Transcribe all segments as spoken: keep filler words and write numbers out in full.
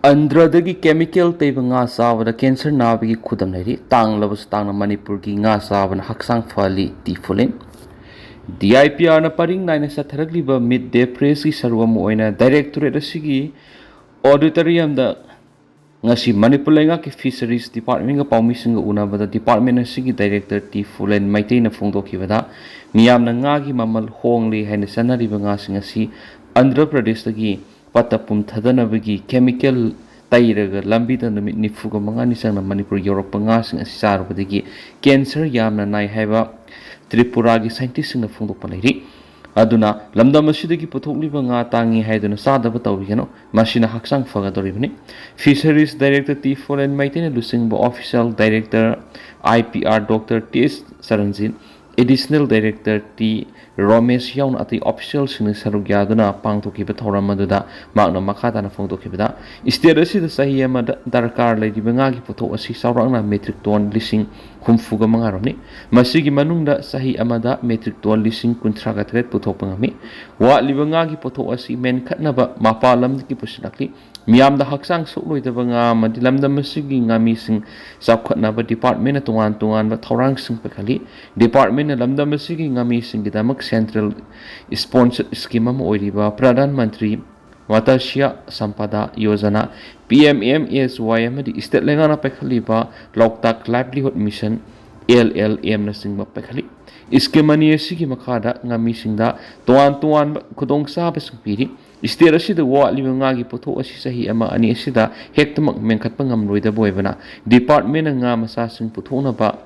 ꯑꯟꯙ꯭ꯔꯗꯒꯤ chemical ꯇꯩꯕ ꯉꯥ ꯆꯥꯕꯗ ꯀꯦꯟꯁꯔ ꯅꯥꯕꯒꯤ ꯈꯨꯗꯝ ꯂꯩꯔꯤ꯫ ꯇꯥꯡꯂꯕꯁꯨ ꯇꯥꯡꯅ ꯃꯅꯤꯄꯨꯔꯒꯤ ꯉꯥ ꯆꯥꯕꯅ ꯍꯛꯆꯥꯡ ꯐꯍꯜꯂꯤ, ꯇꯤ ꯐꯨꯂꯦꯟ꯫ ꯗꯤ ꯑꯥꯏ ꯄꯤ ꯑꯥꯔꯅ ꯄꯔꯤꯡ ꯅꯥꯏꯅ ꯆꯠꯊꯔꯛꯂꯤꯕ ꯃꯤꯠ ꯗꯦ ꯄ꯭ꯔꯦꯁꯀꯤ ꯁꯔꯨꯛ ꯑꯃ ꯑꯣꯏꯅ ꯗꯥꯏꯔꯦꯛꯇꯣꯔꯦꯠ ꯑꯁꯤꯒꯤ ꯑꯣꯗꯤꯇꯣꯔꯤꯌꯝꯗ ꯉꯁꯤ ꯃꯅꯤꯄꯨꯔ ꯂꯩꯉꯥꯛꯀꯤ ꯐꯤꯁꯔꯤꯁ ꯗꯤꯄꯥꯔꯠꯃꯦꯟꯒ ꯄꯥꯎꯃꯤꯁꯤꯡꯒ ꯎꯅꯕꯗ ꯗꯤꯄꯥꯔꯠꯃꯦꯟ ꯑꯁꯤꯒꯤ ꯗꯥꯏꯔꯦꯛꯇꯔ ꯇꯤ ꯐꯨꯂꯦꯟ ꯃꯩꯇꯩꯅ ꯐꯣꯡꯗꯣꯛꯈꯤꯕꯗ, ꯃꯤꯌꯥꯝꯅ ꯉꯥꯒꯤ ꯃꯃꯜ ꯍꯣꯡꯂꯦ ꯍꯥꯏꯅ ꯆꯠꯅꯔꯤꯕ ꯉꯥꯁꯤꯡ ꯑꯁꯤ ꯑꯟꯙ꯭ꯔ ꯄ꯭ꯔꯗꯦꯁꯇꯒꯤ ꯄꯠꯇ ꯄꯨꯝꯊꯗꯅꯕꯒꯤ ꯀꯦꯃꯤꯀꯦꯜ ꯇꯩꯔꯒ ꯂꯝꯕꯤꯗ ꯅꯨꯃꯤꯠ ꯅꯤꯐꯨꯒ ꯃꯉꯥꯅꯤ ꯆꯪꯅ ꯃꯅꯤꯄꯨꯔ ꯌꯧꯔꯛꯄ ꯉꯥꯁꯤꯡ ꯑꯁꯤ ꯆꯥꯔꯨꯕꯗꯒꯤ ꯀꯦꯟꯁꯔ ꯌꯥꯝꯅ ꯅꯥꯏ ꯍꯥꯏꯕ ꯇ꯭ꯔꯤꯄꯨꯔꯥꯒꯤ ꯁꯥꯏꯟꯇꯤꯁꯁꯤꯡꯅ ꯐꯣꯡꯗꯣꯛꯄ ꯂꯩꯔꯤ꯫ ꯑꯗꯨꯅ ꯂꯝꯗꯝ ꯑꯁꯤꯗꯒꯤ ꯄꯨꯊꯣꯛꯂꯤꯕ ꯉꯥ ꯇꯥꯡꯉꯤ ꯍꯥꯏꯗꯨꯅ ꯆꯥꯗꯕ ꯇꯧꯕꯤꯒꯅꯨ, ꯃꯁꯤꯅ ꯍꯛꯆꯥꯡ ꯐꯒꯗꯧꯔꯤꯕꯅꯤ꯫ ꯐꯤꯁꯔꯤꯁ ꯗꯥꯏꯔꯦꯛꯇꯔ ꯇꯤ ꯐꯣꯔꯦꯟ ꯃꯩꯇꯩꯅ ꯂꯨꯆꯤꯡꯕ official director I P R doctor T S Charanjit, additional director T Romesh ꯌꯥꯎꯅ ꯑꯇꯩ ꯑꯣꯐꯤꯁꯤꯌꯦꯜꯁꯤꯡꯅ ꯁꯔꯨꯛ ꯌꯥꯗꯨꯅ ꯄꯥꯡꯊꯣꯛꯈꯤꯕ ꯊꯧꯔꯝ ꯑꯗꯨꯗ ꯃꯍꯥꯛꯅ ꯃꯈꯥ ꯇꯥꯅ ꯐꯣꯡꯗꯣꯛꯈꯤꯕꯗ, ꯁ꯭ꯇꯦꯠ ꯑꯁꯤꯗ ꯆꯍꯤ ꯑꯃꯗ ꯗꯔꯀꯥꯔ ꯂꯩꯔꯤꯕ ꯉꯥꯒꯤ ꯄꯣꯠꯊꯣꯛ ꯑꯁꯤ ꯆꯥꯎꯔꯥꯛꯅ ꯃꯦꯇ꯭ꯔꯤꯛ ꯇꯣꯟ ꯂꯤꯁꯤꯡ ꯍꯨꯝꯐꯨꯒ ꯃꯉꯥ ꯔꯣꯝꯅꯤ꯫ ꯃꯁꯤꯒꯤ ꯃꯅꯨꯡꯗ ꯆꯍꯤ ꯑꯃꯗ ꯃꯦꯇ꯭ꯔꯤꯛ ꯇꯣꯟ ꯂꯤꯁꯤꯡ ꯀꯨꯟꯊ꯭ꯔꯥꯒ ꯇꯔꯦꯠ ꯄꯨꯊꯣꯛꯄ ꯉꯝꯃꯤ꯫ ꯋꯥꯠꯂꯤꯕ ꯉꯥꯒꯤ ꯄꯣꯠꯊꯣꯛ ꯑꯁꯤ ꯃꯦꯟꯈꯠꯅꯕ ꯃꯄꯥꯟ ꯂꯝꯗꯒꯤ ꯄꯨꯁꯤꯜꯂꯛꯂꯤ꯫ ꯃꯤꯌꯥꯝꯗ ꯍꯛꯆꯥꯡ ꯁꯣꯛꯂꯣꯏꯗꯕ ꯉꯥ ꯑꯃꯗꯤ ꯂꯝꯗꯝ ꯑꯁꯤꯒꯤ ꯉꯥꯃꯤꯁꯤꯡ ꯆꯥꯎꯈꯠꯅꯕ ꯗꯤꯄꯥꯔꯠꯃꯦꯟꯅ ꯇꯣꯉꯥꯟ ꯇꯣꯉꯥꯟꯕ ꯊꯧꯔꯥꯡꯁꯤꯡ ꯄꯥꯏꯈꯠꯂꯤ꯫ ꯗꯤꯄꯥꯔꯠꯃꯦꯟꯅ ꯂꯝꯗꯝ ꯑꯁꯤꯒꯤ ꯉꯥꯃꯤꯁꯤꯡꯒꯤꯗꯃꯛ ꯁꯦꯟꯇ꯭ꯔꯦꯜ ꯁ꯭ꯄꯣꯟꯁꯔ ꯁ꯭ꯀꯤꯝ ꯑꯃ ꯑꯣꯏꯔꯤꯕ Pradhan Mantri ꯃꯇꯁ꯭ꯌ Sampada Yojana, P M M ꯑꯦꯁ ꯋꯥꯏ ꯑꯃꯗꯤ ꯁ꯭ꯇꯦꯠ ꯂꯩꯉꯥꯛꯅ ꯄꯥꯏꯈꯠꯂꯤꯕ ꯂꯣꯛꯇꯥꯛ ꯂꯥꯏꯚꯂꯤꯍꯨꯗ ꯃꯤꯁꯟ, ꯑꯦꯜ ꯑꯦꯜ ꯑꯦꯝꯅꯆꯤꯡꯕ ꯄꯥꯏꯈꯠꯂꯤ꯫ ꯁ꯭ꯀꯤꯝ ꯑꯅꯤ ꯑꯁꯤꯒꯤ ꯃꯈꯥꯗ ꯉꯥꯃꯤꯁꯤꯡꯗ ꯇꯣꯉꯥꯟ ꯇꯣꯉꯥꯟꯕ ꯈꯨꯗꯣꯡꯆꯥꯕꯁꯤꯡ ꯄꯤꯔꯤ꯫ ꯁ꯭ꯇꯦꯠ ꯑꯁꯤꯗ ꯋꯥꯠꯂꯤꯕ ꯉꯥꯒꯤ ꯄꯣꯠꯊꯣꯛ ꯑꯁꯤ ꯆꯍꯤ ꯑꯃ ꯑꯅꯤ ꯑꯁꯤꯗ ꯍꯦꯛꯇꯃꯛ ꯃꯦꯟꯈꯠꯄ ꯉꯝꯂꯣꯏꯗꯕ ꯑꯣꯏꯕꯅ, ꯗꯤꯄꯥꯔꯠꯃꯦꯟꯅ ꯉꯥ ꯃꯆꯥꯁꯤꯡ ꯄꯨꯊꯣꯛꯅꯕ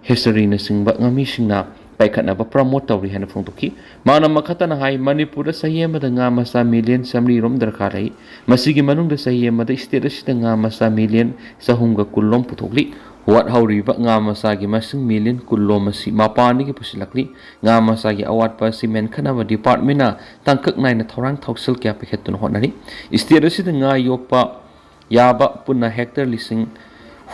ꯍꯦꯆꯔꯤꯅꯆꯤꯡꯕ ꯉꯥꯃꯤꯁꯤꯡꯅ ꯄꯥꯏꯈꯠꯅꯕ ꯄ꯭ꯔꯃꯣꯠ ꯇꯧꯔꯤ ꯍꯥꯏꯅ ꯐꯣꯡꯗꯣꯛꯈꯤ꯫ ꯃꯥꯅ ꯃꯈꯥ ꯇꯥꯅ ꯍꯥꯏ, ꯃꯅꯤꯄꯨꯔꯗ ꯆꯍꯤ ꯑꯃꯗ ꯉꯥ ꯃꯆꯥ ꯃꯤꯂꯤꯌꯟ ꯆꯥꯃꯔꯤ ꯔꯣꯝ ꯗꯔꯀꯥꯔ ꯂꯩ꯫ ꯃꯁꯤꯒꯤ ꯃꯅꯨꯡꯗ ꯆꯍꯤ ꯑꯃꯗ ꯁ꯭ꯇꯦꯠ ꯑꯁꯤꯗ ꯉꯥ ꯃꯆꯥ ꯃꯤꯂꯤꯌꯟ ꯆꯍꯨꯝꯒ ꯀꯨꯟ ꯔꯣꯝ ꯄꯨꯊꯣꯛꯂꯤ꯫ ꯋꯥꯠꯍꯧꯔꯤꯕ ꯉꯥ ꯃꯆꯥꯒꯤ ꯃꯁꯤꯡ ꯃꯤꯂꯤꯌꯟ ꯀꯨꯟ ꯔꯣꯝ ꯑꯁꯤ ꯃꯄꯥꯟꯗꯒꯤ ꯄꯨꯁꯤꯜꯂꯛꯂꯤ꯫ ꯉꯥ ꯃꯆꯥꯒꯤ ꯑꯋꯥꯠꯄ ꯑꯁꯤ ꯃꯦꯟꯈꯠꯅꯕ ꯗꯤꯄꯥꯔꯠꯃꯦꯟꯅ ꯇꯥꯡꯀꯛ ꯅꯥꯏꯅ ꯊꯧꯔꯥꯡ ꯊꯧꯁꯤꯜ ꯀꯌꯥ ꯄꯥꯏꯈꯠꯇꯨꯅ ꯍꯣꯠꯅꯔꯤ꯫ ꯁ꯭ꯇꯦꯠ ꯑꯁꯤꯗ ꯉꯥ ꯌꯣꯛꯄ ꯌꯥꯕ ꯄꯨꯟꯅ ꯍꯦꯛꯇꯔ ꯂꯤꯁꯤꯡ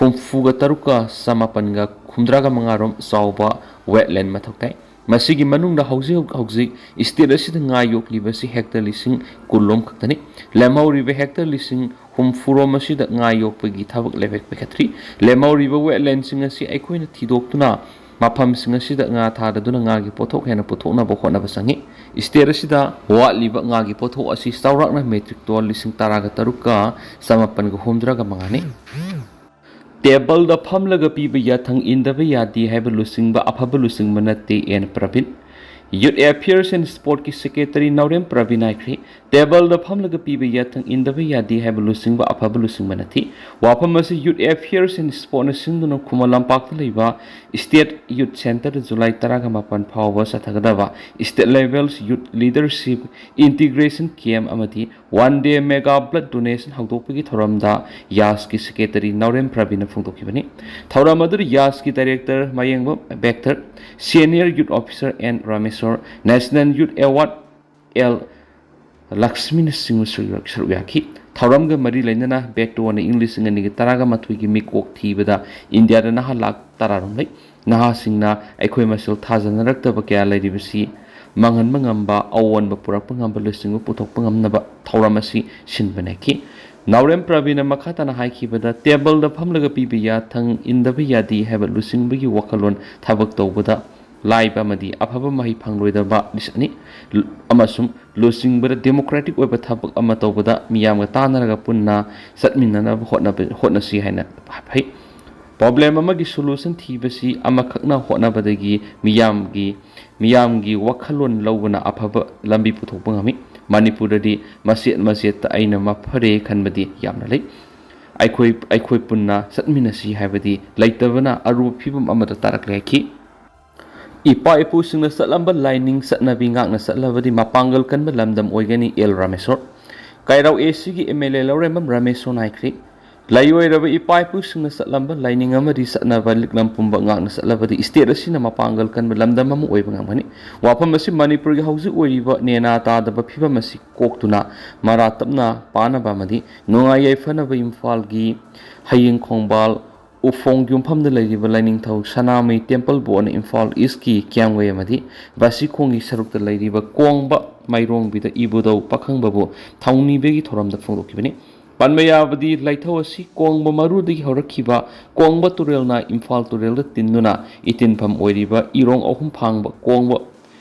ꯍꯨꯝꯐꯨꯒ ꯇꯔꯨꯛꯀ ꯆꯃꯥꯄꯟꯒ ꯍꯨꯝꯗ꯭ꯔꯥꯒ ꯃꯉꯥ ꯔꯣꯝ ꯆꯥꯎꯕ ꯋꯦꯠꯂꯦꯟ ꯃꯊꯧ ꯇꯥꯏ꯫ ꯃꯁꯤꯒꯤ ꯃꯅꯨꯡꯗ ꯍꯧꯖꯤꯛ ꯍꯧꯖꯤꯛ ꯁ꯭ꯇꯦꯠ ꯑꯁꯤꯗ ꯉꯥ ꯌꯣꯛꯂꯤꯕꯁꯤ ꯍꯦꯛꯇꯔ ꯂꯤꯁꯤꯡ ꯀꯨꯟ ꯔꯣꯝ ꯈꯛꯇꯅꯤ꯫ ꯂꯦꯝꯍꯧꯔꯤꯕ ꯍꯦꯛꯇꯔ ꯂꯤꯁꯤꯡ ꯍꯨꯝꯐꯨꯔꯣꯝ ꯑꯁꯤꯗ ꯉꯥ ꯌꯣꯛꯄꯒꯤ ꯊꯕꯛ ꯂꯦꯞꯄ ꯄꯥꯏꯈꯠꯇ꯭ꯔꯤ꯫ ꯂꯦꯝꯍꯧꯔꯤꯕ wetlandꯁꯤꯡ ꯑꯁꯤ ꯑꯩꯈꯣꯏꯅ ꯊꯤꯗꯣꯛꯇꯨꯅ ꯃꯐꯝꯁꯤꯡ ꯑꯁꯤꯗ ꯉꯥ ꯊꯥꯗꯗꯨꯅ ꯉꯥꯒꯤ ꯄꯣꯠꯊꯣꯛ ꯍꯦꯟꯅ ꯄꯨꯊꯣꯛꯅꯕ ꯍꯣꯠꯅꯕ ꯆꯪꯏ꯫ State ꯑꯁꯤꯗ ꯋꯥꯠꯂꯤꯕ ꯉꯥꯒꯤ ꯄꯣꯠꯊꯣꯛ ꯑꯁꯤ ꯆꯥꯎꯔꯥꯛꯅ metric ton ꯂꯤꯁꯤꯡ ꯇꯔꯥꯒ ꯇꯔꯨꯛꯀ ꯆꯃꯥꯄꯟꯒ ꯍꯨꯝꯐꯨꯇꯔꯥꯒ ꯃꯉꯥꯅꯤ꯫ Tableꯗ ꯐꯝꯂꯒ ꯄꯤꯕ ꯌꯥꯊꯪ ꯏꯟꯗꯕ ꯌꯥꯗꯦ ꯍꯥꯏꯕ ꯂꯨꯆꯤꯡꯕ ꯑꯐꯕ ꯂꯨꯆꯤꯡꯕ ꯅꯠꯇꯦ, N Prabin. Youth Affairs and Sportꯀꯤ Secretary ꯅꯥꯎꯔꯦꯝ ꯄ꯭ꯔꯕꯤꯟ ꯍꯥꯏꯈ꯭ꯔꯤ, tableꯗ ꯐꯝꯂꯒ ꯄꯤꯕ ꯌꯥꯊꯪ ꯏꯟꯗꯕ ꯌꯥꯗꯦ ꯍꯥꯏꯕ ꯂꯨꯆꯤꯡꯕ ꯑꯐꯕ ꯂꯨꯆꯤꯡꯕ ꯅꯠꯇꯦ꯫ ꯋꯥꯐꯝ ꯑꯁꯤ Youth Affairs and Sportꯅ ꯁꯤꯟꯗꯨꯅ ꯈꯨꯃꯟ ꯂꯝꯄꯥꯛꯇ ꯂꯩꯕ State Youth Centreꯗ July ꯇꯔꯥꯒ ꯃꯥꯄꯟ ꯐꯥꯎꯕ ꯆꯠꯊꯒꯗꯕ State Level Youth Leadership Integration Camp ꯑꯃꯗꯤ One Day Mega Blood Donation ꯍꯧꯗꯣꯛꯄꯒꯤ ꯊꯧꯔꯝꯗ ꯌꯥꯁꯀꯤ Secretary ꯅꯥꯎꯔꯦꯝ ꯄ꯭ꯔꯕꯤꯟꯅ ꯐꯣꯡꯗꯣꯛꯈꯤꯕꯅꯤ꯫ ꯊꯧꯔꯝ ꯑꯗꯨꯗ ꯌꯥꯁꯀꯤ Director Mayengbam Bektar, Senior Youth Officer N Rameshor, National Youth Award L ꯂꯛꯁꯃꯤꯅꯆꯤꯡꯕ ꯁꯔꯨꯛ ꯁꯔꯨꯛ ꯌꯥꯈꯤ꯫ ꯊꯧꯔꯝꯒ ꯃꯔꯤ ꯂꯩꯅꯅ ꯕꯦꯛꯇꯣꯅ ꯏꯪ ꯂꯤꯁꯤꯡ ꯑꯅꯤꯒ ꯇꯔꯥꯒ ꯃꯥꯊꯣꯏꯒꯤ ꯃꯤꯀꯣꯛ ꯊꯤꯕꯗ ꯏꯟꯗꯤꯌꯥꯗ ꯅꯍꯥ ꯂꯥꯈ ꯇꯔꯥꯔꯣꯝ ꯂꯩ꯫ ꯅꯍꯥꯁꯤꯡꯅ ꯑꯩꯈꯣꯏ ꯃꯁꯦꯜ ꯊꯥꯖꯅꯔꯛꯇꯕ ꯀꯌꯥ ꯂꯩꯔꯤꯕꯁꯤ ꯃꯥꯡꯍꯟꯕ ꯉꯝꯕ, ꯑꯑꯣꯟꯕ ꯄꯨꯔꯛꯄ ꯉꯝꯕ ꯂꯨꯆꯤꯡꯕ ꯄꯨꯊꯣꯛꯄ ꯉꯝꯅꯕ ꯊꯧꯔꯝ ꯑꯁꯤ ꯁꯤꯟꯕꯅꯦꯈꯤ꯫ ꯅꯥꯎꯔꯦꯝ ꯄ꯭ꯔꯕꯤꯟꯅ ꯃꯈꯥ ꯇꯥꯅ ꯍꯥꯏꯈꯤꯕꯗ, tableꯗ ꯐꯝꯂꯒ ꯄꯤꯕ ꯌꯥꯊꯪ ꯏꯟꯗꯕ ꯌꯥꯗꯦ ꯍꯥꯏꯕ ꯂꯨꯆꯤꯡꯕꯒꯤ ꯋꯥꯈꯜꯂꯣꯟ ꯊꯕꯛ ꯇꯧꯕꯗ ꯂꯥꯏꯕ ꯑꯃꯗꯤ ꯑꯐꯕ ꯃꯍꯩ ꯐꯪꯂꯣꯏꯗꯕ ꯂꯤꯁꯠꯅꯤ꯫ ꯂꯨ-, ꯑꯃꯁꯨꯡ ꯂꯨꯆꯤꯡꯕꯗ democratic ꯑꯣꯏꯕ ꯊꯕꯛ ꯑꯃ ꯇꯧꯕꯗ ꯃꯤꯌꯥꯝꯒ ꯇꯥꯟꯅꯔꯒ ꯄꯨꯟꯅ ꯆꯠꯃꯤꯟꯅꯅꯕ ꯍꯣꯠꯅꯕ, ꯍꯣꯠꯅꯁꯤ ꯍꯥꯏꯅ ꯐꯩ꯫ Problem ꯑꯃꯒꯤ solution ꯊꯤꯕꯁꯤ ꯑꯃꯈꯛꯅ ꯍꯣꯠꯅꯕꯗꯒꯤ ꯃꯤꯌꯥꯝꯒꯤ, ꯃꯤꯌꯥꯝꯒꯤ ꯋꯥꯈꯜꯂꯣꯟ ꯂꯧꯕꯅ ꯑꯐꯕ ꯂꯝꯕꯤ ꯄꯨꯊꯣꯛꯄ ꯉꯝꯃꯤ꯫ ꯃꯅꯤꯄꯨꯔꯗꯗꯤ ꯃꯆꯦꯠ ꯃꯆꯦꯠꯇ ꯑꯩꯅ ꯃꯐꯔꯦ ꯈꯟꯕꯗꯤ ꯌꯥꯝꯅ ꯂꯩ꯫ ꯑꯩꯈꯣꯏ, ꯑꯩꯈꯣꯏ ꯄꯨꯟꯅ ꯆꯠꯃꯤꯟꯅꯁꯤ ꯍꯥꯏꯕꯗꯤ ꯂꯩꯇꯕꯅ ꯑꯔꯨꯕ ꯐꯤꯕꯝ ꯑꯃꯗ ꯇꯥꯔꯛꯂꯦ ꯍꯥꯏꯈꯤ꯫ ꯏꯄꯥ ꯏꯄꯨꯁꯤꯡꯅ ꯆꯠꯂꯝꯕ ꯂꯥꯏꯅꯤꯡ ꯆꯠꯅꯕꯤ ꯉꯥꯛꯅ ꯆꯠꯂꯕꯗꯤ ꯃꯄꯥꯡꯒꯜ ꯀꯟꯕ ꯂꯝꯗꯝ ꯑꯣꯏꯒꯅꯤ, ꯑꯦꯜ ꯔꯥꯃꯦꯁꯣꯔ꯫ ꯀꯩꯔꯥꯎ ꯑꯦ ꯁꯤꯒꯤ ꯑꯦꯝ ꯑꯦꯜ ꯑꯦ ꯂꯧꯔꯦꯝꯕꯝ ꯔꯥꯃꯦꯁꯣꯔꯅ ꯍꯥꯏꯈ꯭ꯔꯤ, ꯂꯩꯑꯣꯏꯔꯕ ꯏꯄꯥ ꯏꯄꯨꯁꯤꯡꯅ ꯆꯠꯂꯝꯕ ꯂꯥꯏꯅꯤꯡ ꯑꯃꯗꯤ ꯆꯠꯅꯕ ꯂꯤꯛꯂꯝ ꯄꯨꯝꯕ ꯉꯥꯛꯅ ꯆꯠꯂꯕꯗꯤ state ꯑꯁꯤꯅ ꯃꯄꯥꯡꯒꯜ ꯀꯟꯕ ꯂꯝꯗꯝ ꯑꯃ ꯑꯣꯏꯕ ꯉꯝꯒꯅꯤ꯫ ꯋꯥꯐꯝ ꯑꯁꯤ ꯃꯅꯤꯄꯨꯔꯒꯤ ꯍꯧꯖꯤꯛ ꯑꯣꯏꯔꯤꯕ ꯅꯦꯅꯥ ꯇꯥꯗꯕ ꯐꯤꯕꯝ ꯑꯁꯤ ꯀꯣꯛꯇꯨꯅ ꯃꯔꯥ ꯇꯞꯅ ꯄꯥꯅꯕ ꯑꯃꯗꯤ ꯅꯨꯡꯉꯥꯏ ꯌꯥꯏꯐꯅꯕ ꯏꯝꯐꯥꯜꯒꯤ ꯍꯌꯤꯡ ꯈꯣꯡꯕꯥꯜ ꯎꯐꯣꯡ ꯌꯨꯝꯐꯝꯗ ꯂꯩꯔꯤꯕ ꯂꯥꯏꯅꯤꯡꯊꯧ ꯁꯅꯥꯃꯍꯤ Temple Boardꯅ ꯏꯝꯐꯥꯜ Eastꯀꯤ ꯀꯤꯌꯥꯝꯒꯩ ꯑꯃꯗꯤ ꯕꯥꯁꯤꯈꯣꯡꯒꯤ ꯁꯔꯨꯛꯇ ꯂꯩꯔꯤꯕ ꯀꯣꯡꯕ ꯃꯥꯏꯔꯣꯡꯕꯤꯗ ꯏꯕꯨꯙꯧ ꯄꯥꯈꯪꯕꯕꯨ ꯊꯧꯅꯤꯕꯒꯤ ꯊꯧꯔꯝꯗ ꯐꯣꯡꯗꯣꯛꯈꯤꯕꯅꯤ꯫ ꯄꯟꯕ ꯌꯥꯕꯗꯤ ꯂꯥꯏꯊꯧ ꯑꯁꯤ ꯀꯣꯡꯕ ꯃꯔꯨꯗꯒꯤ ꯍꯧꯔꯛꯈꯤꯕ ꯀꯣꯡꯕ ꯇꯨꯔꯦꯜꯅ ꯏꯝꯐꯥꯜ ꯇꯨꯔꯦꯜꯗ ꯇꯤꯟꯗꯨꯅ ꯏꯇꯤꯟꯐꯝ ꯑꯣꯏꯔꯤꯕ ꯏꯔꯣꯡ ꯑꯍꯨꯝ ꯐꯥꯡꯕ ꯀꯣꯡꯕ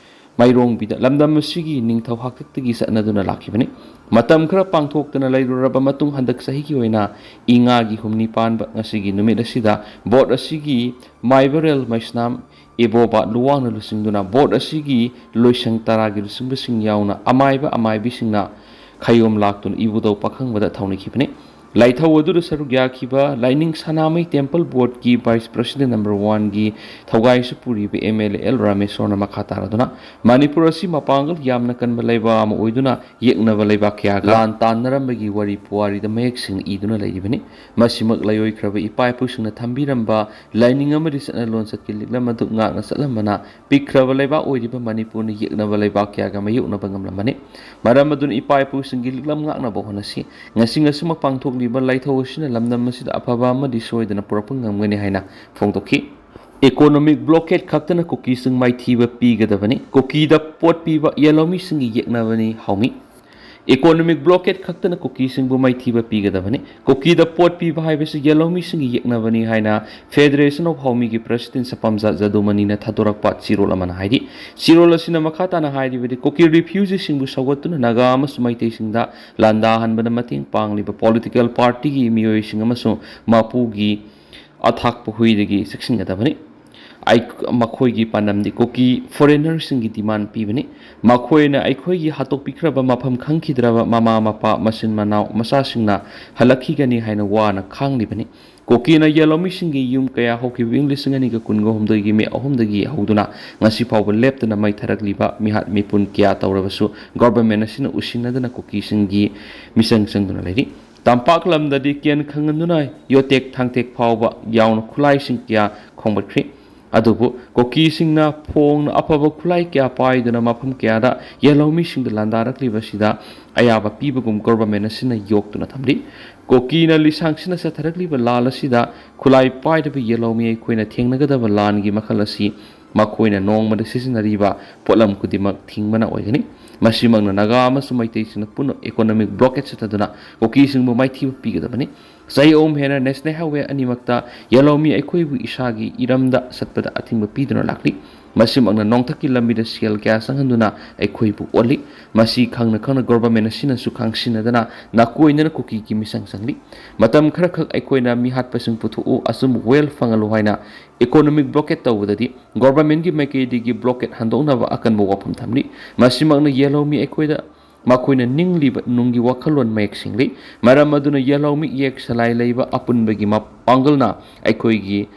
ꯃꯥꯏꯔꯣꯡꯕꯤꯗ ꯂꯝꯗꯝ ꯑꯁꯤꯒꯤ ꯅꯤꯡꯊꯧ ꯍꯥꯛꯇꯛꯇꯒꯤ ꯆꯠꯅꯗꯨꯅ ꯂꯥꯛꯈꯤꯕꯅꯤ꯫ ꯃꯇꯝ ꯈꯔ ꯄꯥꯡꯊꯣꯛꯇꯅ ꯂꯩꯔꯨꯔꯕ ꯃꯇꯨꯡ ꯍꯟꯗꯛ ꯆꯍꯤꯒꯤ ꯑꯣꯏꯅ ꯏꯉꯥꯒꯤ ꯍꯨꯝꯅꯤ ꯄꯥꯟꯕ ꯉꯁꯤꯒꯤ ꯅꯨꯃꯤꯠ ꯑꯁꯤꯗ ꯕꯣꯠ ꯑꯁꯤꯒꯤ ꯃꯥꯏꯕꯔꯦꯜ ꯃꯩꯁꯅꯥꯝ ꯏꯕꯣꯕ ꯂꯨꯋꯥꯡꯅ ꯂꯨꯆꯤꯡꯗꯨꯅ ꯕꯣꯠ ꯑꯁꯤꯒꯤ ꯂꯣꯏꯁꯪ ꯇꯔꯥꯒꯤ ꯂꯨꯆꯤꯡꯕꯁꯤꯡ ꯌꯥꯎꯅ ꯑꯃꯥꯏꯕ ꯑꯃꯥꯏꯕꯤꯁꯤꯡꯅ ꯈꯌꯣꯝ ꯂꯥꯛꯇꯨꯅ ꯏꯕꯨꯙꯧ ꯄꯥꯈꯪꯕꯗ ꯊꯧꯅꯤꯈꯤꯕꯅꯤ꯫ ꯂꯥꯏꯊꯧ ꯑꯗꯨꯗ ꯁꯔꯨꯛ ꯌꯥꯈꯤꯕ ꯂꯥꯏꯅꯤꯡ ꯁꯅꯥꯃꯍꯤ ꯇꯦꯝꯄꯜ ꯕꯣꯔꯗꯀꯤ ꯚꯥꯏꯁ ꯄ꯭ꯔꯁꯤꯗꯦꯟ ꯅꯝꯕꯔ ꯋꯥꯟꯒꯤ ꯊꯧꯒꯥꯏꯁꯨ ꯄꯨꯔꯤꯕ ꯑꯦꯝ ꯑꯦꯜ ꯑꯦ ꯑꯦꯜ ꯔꯥꯃꯦꯁꯣꯔꯅ ꯃꯈꯥ ꯇꯥꯔꯗꯨꯅ ꯃꯅꯤꯄꯨꯔ ꯑꯁꯤ ꯃꯄꯥꯡꯒꯜ ꯌꯥꯝꯅ ꯀꯟꯕ ꯂꯩꯕꯥꯛ ꯑꯃ ꯑꯣꯏꯗꯨꯅ ꯌꯦꯛꯅꯕ ꯂꯩꯕꯥꯛ ꯀꯌꯥꯒ ꯂꯥꯟ ꯇꯥꯟꯅꯔꯝꯕꯒꯤ ꯋꯥꯔꯤ ꯄꯨꯋꯥꯔꯤꯗ ꯃꯌꯦꯛ ꯁꯦꯡꯅ ꯏꯗꯨꯅ ꯂꯩꯔꯤꯕꯅꯤ꯫ ꯃꯁꯤꯃꯛ ꯂꯥꯏꯑꯣꯏꯈ꯭ꯔꯕ ꯏꯄꯥ ꯏꯄꯨꯁꯤꯡꯅ ꯊꯝꯕꯤꯔꯝꯕ ꯂꯥꯏꯅꯤꯡ ꯑꯃꯗꯤ ꯆꯠꯅ ꯂꯣꯟꯆꯠꯀꯤ ꯂꯤꯛꯂꯝ ꯑꯗꯨ ꯉꯥꯛꯅ ꯆꯠꯂꯝꯕꯅ ꯄꯤꯛꯈ꯭ꯔꯕ ꯂꯩꯕꯥꯛ ꯑꯣꯏꯔꯤꯕ ꯃꯅꯤꯄꯨꯔꯅ ꯌꯦꯛꯅꯕ ꯂꯩꯕꯥꯛ ꯀꯌꯥꯒ ꯃꯥꯌꯣꯛꯅꯕ ꯉꯝꯂꯝꯕꯅꯤ꯫ ꯃꯔꯝ ꯑꯗꯨꯅ ꯏꯄꯥ ꯏꯄꯨꯁꯤꯡꯒꯤ ꯂꯤꯛꯂꯝ ꯉꯥꯛꯅꯕ ꯍꯣꯠꯅꯁꯤ꯫ ꯉꯁꯤ ꯉꯁꯤꯃꯛ ꯄꯥꯡꯊꯣꯛꯂꯤꯕ ꯂꯥꯏꯊꯧ ꯑꯁꯤꯅ ꯂꯝꯗꯝ ꯑꯁꯤꯗ ꯑꯐꯕ ꯑꯃꯗꯤ ꯁꯣꯏꯗꯅ ꯄꯨꯔꯛꯄ ꯉꯝꯒꯅꯤ ꯍꯥꯏꯅ ꯐꯣꯡꯗꯣꯛꯈꯤ꯫ Economic blockade ꯈꯛꯇꯅ ꯀꯨꯀꯤꯁꯤꯡ ꯃꯥꯏꯊꯤꯕ ꯄꯤꯒꯗꯕꯅꯤ꯫ ꯀꯨꯀꯤꯗ ꯄꯣꯠ ꯄꯤꯕ ꯌꯦꯜꯍꯧꯃꯤꯁꯤꯡꯒꯤ ꯌꯦꯛꯅꯕꯅꯤ ꯍꯥꯎꯃꯤ꯫ Economic blockade ꯈꯛꯇꯅ ꯀꯨꯀꯤꯁꯤꯡꯕꯨ ꯃꯥꯏꯊꯤꯕ ꯄꯤꯒꯗꯕꯅꯤ꯫ ꯀꯨꯀꯤꯗ ꯄꯣꯠ ꯄꯤꯕ ꯍꯥꯏꯕꯁꯤ ꯌꯦꯜꯍꯧꯃꯤꯁꯤꯡꯒꯤ ꯌꯦꯛꯅꯕꯅꯤ ꯍꯥꯏꯅ Federation of ꯍꯥꯎꯃꯤꯒꯤ president ꯁꯄꯝꯖꯥꯠ ꯖꯗꯨꯃꯅꯤꯅ ꯊꯥꯗꯣꯔꯛꯄ ꯆꯦꯔꯣꯜ ꯑꯃꯅ ꯍꯥꯏꯔꯤ꯫ ꯆꯦꯔꯣꯜ ꯑꯁꯤꯅ ꯃꯈꯥ ꯇꯥꯅ ꯍꯥꯏꯔꯤꯕꯗꯤ ꯀꯨꯀꯤ refugeeꯁꯤꯡꯕꯨ ꯁꯧꯒꯠꯇꯨꯅ ꯅꯥꯒꯥ ꯑꯃꯁꯨꯡ ꯃꯩꯇꯩꯁꯤꯡꯗ ꯂꯥꯟꯗꯥꯍꯟꯕꯗ ꯃꯇꯦꯡ ꯄꯥꯡꯂꯤꯕ political partyꯒꯤ ꯃꯤꯑꯣꯏꯁꯤꯡ ꯑꯃꯁꯨꯡ ꯃꯄꯨꯒꯤ ꯑꯊꯥꯛꯄ ꯍꯨꯏꯗꯒꯤ ꯆꯦꯛꯁꯤꯟꯒꯗꯕꯅꯤ꯫ ꯑꯩ-, ꯃꯈꯣꯏꯒꯤ ꯄꯥꯟꯗꯝꯗꯤ ꯀꯨꯀꯤ foreignerꯁꯤꯡꯒꯤ demand ꯄꯤꯕꯅꯤ꯫ ꯃꯈꯣꯏꯅ ꯑꯩꯈꯣꯏꯒꯤ ꯍꯥꯠꯇꯣꯛꯄꯤꯈ꯭ꯔꯕ ꯃꯐꯝ ꯈꯪꯈꯤꯗ꯭ꯔꯕ ꯃꯃꯥ ꯃꯄꯥ, ꯃꯆꯤꯟ ꯃꯅꯥꯎ, ꯃꯆꯥꯁꯤꯡꯅ ꯍꯜꯂꯛꯈꯤꯒꯅꯤ ꯍꯥꯏꯅ ꯋꯥꯅ ꯈꯥꯡꯂꯤꯕꯅꯤ꯫ ꯀꯨꯀꯤꯅ ꯌꯦꯜꯍꯧꯃꯤꯁꯤꯡꯒꯤ ꯌꯨꯝ ꯀꯌꯥ ꯍꯧꯈꯤꯕ ꯏꯪ ꯂꯤꯁꯤꯡ ꯑꯅꯤꯒ ꯀꯨꯟꯒ ꯍꯨꯝꯗꯣꯏꯒꯤ ꯃꯦ ꯑꯍꯨꯝꯗꯒꯤ ꯍꯧꯗꯨꯅ ꯉꯁꯤ ꯐꯥꯎꯕ ꯂꯦꯞꯇꯅ ꯃꯩ ꯊꯥꯔꯛꯂꯤꯕ ꯃꯤꯍꯥꯠ ꯃꯤꯄꯨꯟ ꯀꯌꯥ ꯇꯧꯔꯕꯁꯨ government ꯑꯁꯤꯅ ꯎꯁꯤꯟꯅꯗꯅ ꯀꯨꯀꯤꯁꯤꯡꯒꯤ ꯃꯤꯆꯪ ꯆꯪꯗꯨꯅ ꯂꯩꯔꯤ꯫ ꯇꯝꯄꯥꯛ ꯂꯝꯗꯗꯤ ꯀꯦꯟ ꯈꯪꯍꯟꯗꯨꯅ ꯌꯣꯇꯦꯛ ꯊꯥꯡꯇꯦꯛ ꯐꯥꯎꯕ ꯌꯥꯎꯅ ꯈꯨꯠꯂꯥꯏꯁꯤꯡ ꯀꯌꯥ ꯈꯣꯝꯒꯠꯈ꯭ꯔꯤ꯫ ꯑꯗꯨꯕꯨ ꯀꯨꯀꯤꯁꯤꯡꯅ ꯐꯣꯡꯅ ꯑꯐꯕ ꯈꯨꯠꯂꯥꯏ ꯀꯌꯥ ꯄꯥꯏꯗꯨꯅ ꯃꯐꯝ ꯀꯌꯥꯗ ꯌꯦꯜꯍꯧꯃꯤꯁꯤꯡꯗ ꯂꯥꯟꯗꯥꯔꯛꯂꯤꯕꯁꯤꯗ ꯑꯌꯥꯕ ꯄꯤꯕꯒꯨꯝ government ꯑꯁꯤꯅ ꯌꯣꯛꯇꯨꯅ ꯊꯝꯂꯤ꯫ ꯀꯨꯀꯤꯅ ꯂꯤꯁꯥꯡꯁꯤꯟꯅ ꯆꯠꯊꯔꯛꯂꯤꯕ ꯂꯥꯟ ꯑꯁꯤꯗ ꯈꯨꯠꯂꯥꯏ ꯄꯥꯏꯗꯕ ꯌꯦꯜꯍꯧꯃꯤ ꯑꯩꯈꯣꯏꯅ ꯊꯦꯡꯅꯒꯗꯕ ꯂꯥꯟꯒꯤ ꯃꯈꯜ ꯑꯁꯤ ꯃꯈꯣꯏꯅ ꯅꯣꯡꯃꯗ ꯁꯤꯖꯤꯟꯅꯔꯤꯕ ꯄꯣꯠꯂꯝ ꯈꯨꯗꯤꯡꯃꯛ ꯊꯤꯡꯕꯅ ꯑꯣꯏꯒꯅꯤ꯫ ꯃꯁꯤꯃꯛꯅ ꯅꯥꯒꯥ ꯑꯃꯁꯨꯡ ꯃꯩꯇꯩꯁꯤꯡꯅ ꯄꯨꯟꯅ economic blockade ꯆꯠꯊꯗꯨꯅ ꯀꯨꯀꯤꯁꯤꯡꯕꯨ ꯃꯥꯏꯊꯤꯕ ꯄꯤꯒꯗꯕꯅꯤ꯫ ꯆꯍꯤ ꯑꯍꯨꯝ ꯍꯦꯟꯅ National Highway ꯑꯅꯤꯃꯛꯇ ꯌꯦꯜꯍꯧꯃꯤ ꯑꯩꯈꯣꯏꯕꯨ ꯏꯁꯥꯒꯤ ꯏꯔꯝꯗ ꯆꯠꯄꯗ ꯑꯊꯤꯡꯕ ꯄꯤꯗꯨꯅ ꯂꯥꯛꯂꯤ꯫ ꯃꯁꯤꯃꯛꯅ ꯅꯣꯡꯊꯛꯀꯤ ꯂꯝꯕꯤꯗ ꯁꯦꯜ ꯀꯌꯥ ꯆꯪꯍꯟꯗꯨꯅ ꯑꯩꯈꯣꯏꯕꯨ ꯑꯣꯠꯂꯤ꯫ ꯃꯁꯤ ꯈꯪꯅ ꯈꯪꯅ government ꯑꯁꯤꯅꯁꯨ ꯈꯪꯁꯤꯟꯅꯗꯅ ꯅꯥꯀꯣꯏꯅꯅ ꯀꯨꯀꯤꯒꯤ ꯃꯤꯆꯪ ꯆꯪꯂꯤ꯫ ꯃꯇꯝ ꯈꯔꯈꯛ ꯑꯩꯈꯣꯏꯅ ꯃꯤꯍꯥꯠꯄꯁꯤꯡ ꯄꯨꯊꯣꯛꯎ, ꯑꯆꯨꯝꯕ ꯋꯥꯌꯦꯜ ꯐꯪꯍꯜꯂꯨ ꯍꯥꯏꯅ economic blockade ꯇꯧꯕꯗꯗꯤ governmentꯀꯤ ꯃꯥꯏꯀꯩꯗꯒꯤ blockade ꯍꯟꯗꯣꯛꯅꯕ ꯑꯀꯟꯕ ꯋꯥꯐꯝ ꯊꯝꯂꯤ꯫ ꯃꯁꯤꯃꯛꯅ ꯌꯦꯜꯍꯧꯃꯤ ꯑꯩꯈꯣꯏꯗ ꯃꯈꯣꯏꯅ ꯅꯤꯡꯂꯤꯕ ꯅꯨꯡꯒꯤ ꯋꯥꯈꯜꯂꯣꯟ ꯃꯌꯦꯛ ꯁꯦꯡꯂꯤ꯫ ꯃꯔꯝ ꯑꯗꯨꯅ ꯌꯦꯜꯍꯧꯃꯤ ꯏꯌꯦꯛ ꯁꯂꯥꯏ ꯂꯩꯕ ꯑꯄꯨꯟꯕꯒꯤ ꯃꯄꯥꯡꯒꯜꯅ ꯑꯩꯈꯣꯏꯒꯤ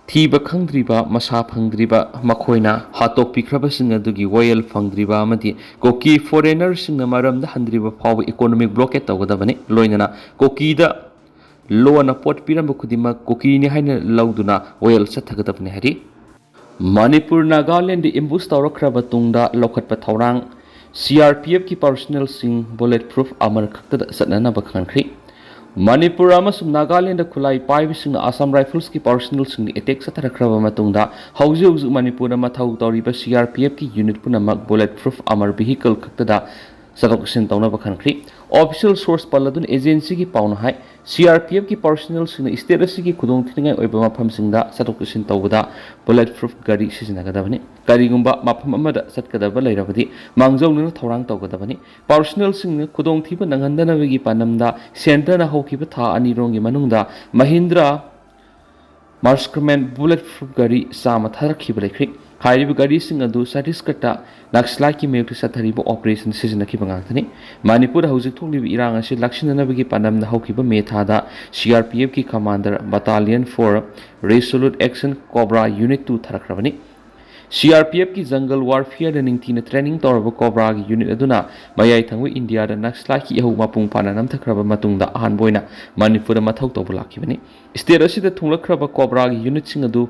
ꯊꯤꯕ ꯈꯪꯗ꯭ꯔꯤꯕ, ꯃꯁꯥ ꯐꯪꯗ꯭ꯔꯤꯕ, ꯃꯈꯣꯏꯅ ꯍꯥꯠꯇꯣꯛꯄꯤꯈ꯭ꯔꯕꯁꯤꯡ ꯑꯗꯨꯒꯤ ꯋꯥꯌꯦꯜ ꯐꯪꯗ꯭ꯔꯤꯕ ꯑꯃꯗꯤ ꯀꯨꯀꯤ foreignerꯁꯤꯡꯅ ꯃꯔꯝꯗ ꯍꯟꯗ꯭ꯔꯤꯕ ꯐꯥꯎꯕ economic blockade ꯇꯧꯒꯗꯕꯅꯤ꯫ ꯂꯣꯏꯅꯅ ꯀꯨꯀꯤꯗ ꯂꯣꯟꯅ ꯄꯣꯠ ꯄꯤꯔꯝꯕ ꯈꯨꯗꯤꯡꯃꯛ ꯀꯨꯀꯤꯅꯤ ꯍꯥꯏꯅ ꯂꯧꯗꯨꯅ ꯋꯥꯌꯦꯜ ꯆꯠꯊꯒꯗꯕꯅꯤ ꯍꯥꯏꯔꯤ꯫ ꯃꯅꯤꯄꯨꯔ ꯅꯥꯒꯥꯂꯦꯟꯗ ambush ꯇꯧꯔꯛꯈ꯭ꯔꯕ ꯇꯨꯡꯗ ꯂꯧꯈꯠꯄ ꯊꯧꯔꯥꯡ꯫ CRPFꯀꯤ personnelꯁꯤꯡ bullet proof armor ꯈꯛꯇꯗ ꯆꯠꯅꯅꯕ ꯈꯪꯍꯟꯈ꯭ꯔꯤ꯫ ꯃꯅꯤꯄꯨꯔ ꯑꯃꯁꯨꯡ ꯅꯥꯒꯥꯂꯦꯟꯗ ꯈꯨꯠꯂꯥꯏ ꯄꯥꯏꯕꯁꯤꯡꯅ Assam Riflesꯀꯤ personnelꯁꯤꯡꯗ attack ꯆꯠꯊꯔꯛꯈ꯭ꯔꯕ ꯃꯇꯨꯡꯗ ꯍꯧꯖꯤꯛ ꯍꯧꯖꯤꯛ ꯃꯅꯤꯄꯨꯔꯗ ꯃꯊꯧ ꯇꯧꯔꯤꯕ CRPFꯀꯤ unit ꯄꯨꯝꯅꯃꯛ bullet proof armor vehicle ꯈꯛꯇꯗ ꯆꯠꯊꯣꯛ ꯆꯠꯁꯤꯟ ꯇꯧꯅꯕ ꯈꯟꯈ꯭ꯔꯤ꯫ Official source ꯄꯜꯂꯗꯨꯅ agencyꯒꯤ ꯄꯥꯎꯅ ꯍꯥꯏ, CRPFꯀꯤ personnelꯁꯤꯡꯅ state ꯑꯁꯤꯒꯤ ꯈꯨꯗꯣꯡ ꯊꯤꯅꯤꯡꯉꯥꯏ ꯑꯣꯏꯕ ꯃꯐꯝꯁꯤꯡꯗ ꯆꯠꯊꯣꯛ ꯆꯠꯁꯤꯟ ꯇꯧꯕꯗ bullet proof ꯒꯥꯔꯤ ꯁꯤꯖꯤꯟꯅꯒꯗꯕꯅꯤ꯫ ꯀꯔꯤꯒꯨꯝꯕ ꯃꯐꯝ ꯑꯃꯗ ꯆꯠꯀꯗꯕ ꯂꯩꯔꯕꯗꯤ ꯃꯥꯡꯖꯧꯅꯅ ꯊꯧꯔꯥꯡ ꯇꯧꯒꯗꯕꯅꯤ꯫ Personnelꯁꯤꯡꯅ ꯈꯨꯗꯣꯡꯊꯤꯕ ꯅꯪꯍꯟꯗꯅꯕꯒꯤ ꯄꯥꯟꯗꯝꯗ centreꯅ ꯍꯧꯈꯤꯕ ꯊꯥ ꯑꯅꯤꯔꯣꯝꯒꯤ ꯃꯅꯨꯡꯗ Mahindra Marksman bullet proof ꯒꯥꯔꯤ ꯆꯥꯝꯃ ꯊꯥꯔꯛꯈꯤꯕ ꯂꯩꯈ꯭ꯔꯦ꯫ ꯍꯥꯏꯔꯤꯕ ꯒꯥꯔꯤꯁꯤꯡ ꯑꯗꯨ ꯆꯇꯤꯁꯒꯔꯗ ꯅꯛꯁꯂꯥꯏꯠꯀꯤ ꯃꯥꯌꯣꯛꯇ ꯆꯠꯊꯔꯤꯕ operation ꯁꯤꯖꯤꯟꯅꯈꯤꯕ ꯉꯥꯛꯇꯅꯤ꯫ ꯃꯅꯤꯄꯨꯔꯗ ꯍꯧꯖꯤꯛ ꯊꯣꯛꯂꯤꯕ ꯏꯔꯥꯡ ꯑꯁꯤ ꯂꯥꯛꯁꯤꯟꯅꯅꯕꯒꯤ ꯄꯥꯟꯗꯝꯗ ꯍꯧꯈꯤꯕ ꯃꯦ ꯊꯥꯗ CRPFꯀꯤ commander Battalion four Resolute Action Cobra Unit two ꯊꯥꯔꯛꯈ꯭ꯔꯕꯅꯤ꯫ CRPFꯀꯤ jungle warfareꯗ ꯅꯤꯡꯊꯤꯅ training ꯇꯧꯔꯕ Cobraꯒꯤ unit ꯑꯗꯨꯅ ꯃꯌꯥꯏ ꯊꯪꯕ ꯏꯟꯗꯤꯌꯥꯗ ꯅꯛꯁꯂꯥꯏꯠꯀꯤ ꯏꯍꯧ ꯃꯄꯨꯡ ꯐꯥꯅ ꯅꯝꯊꯈ꯭ꯔꯕ ꯃꯇꯨꯡꯗ ꯑꯍꯥꯟꯕ ꯑꯣꯏꯅ ꯃꯅꯤꯄꯨꯔꯗ ꯃꯊꯧ ꯇꯧꯕ ꯂꯥꯛꯈꯤꯕꯅꯤ꯫ State ꯑꯁꯤꯗ ꯊꯨꯡꯂꯛꯈ꯭ꯔꯕ Cobraꯒꯤ unitꯁꯤꯡ ꯑꯗꯨ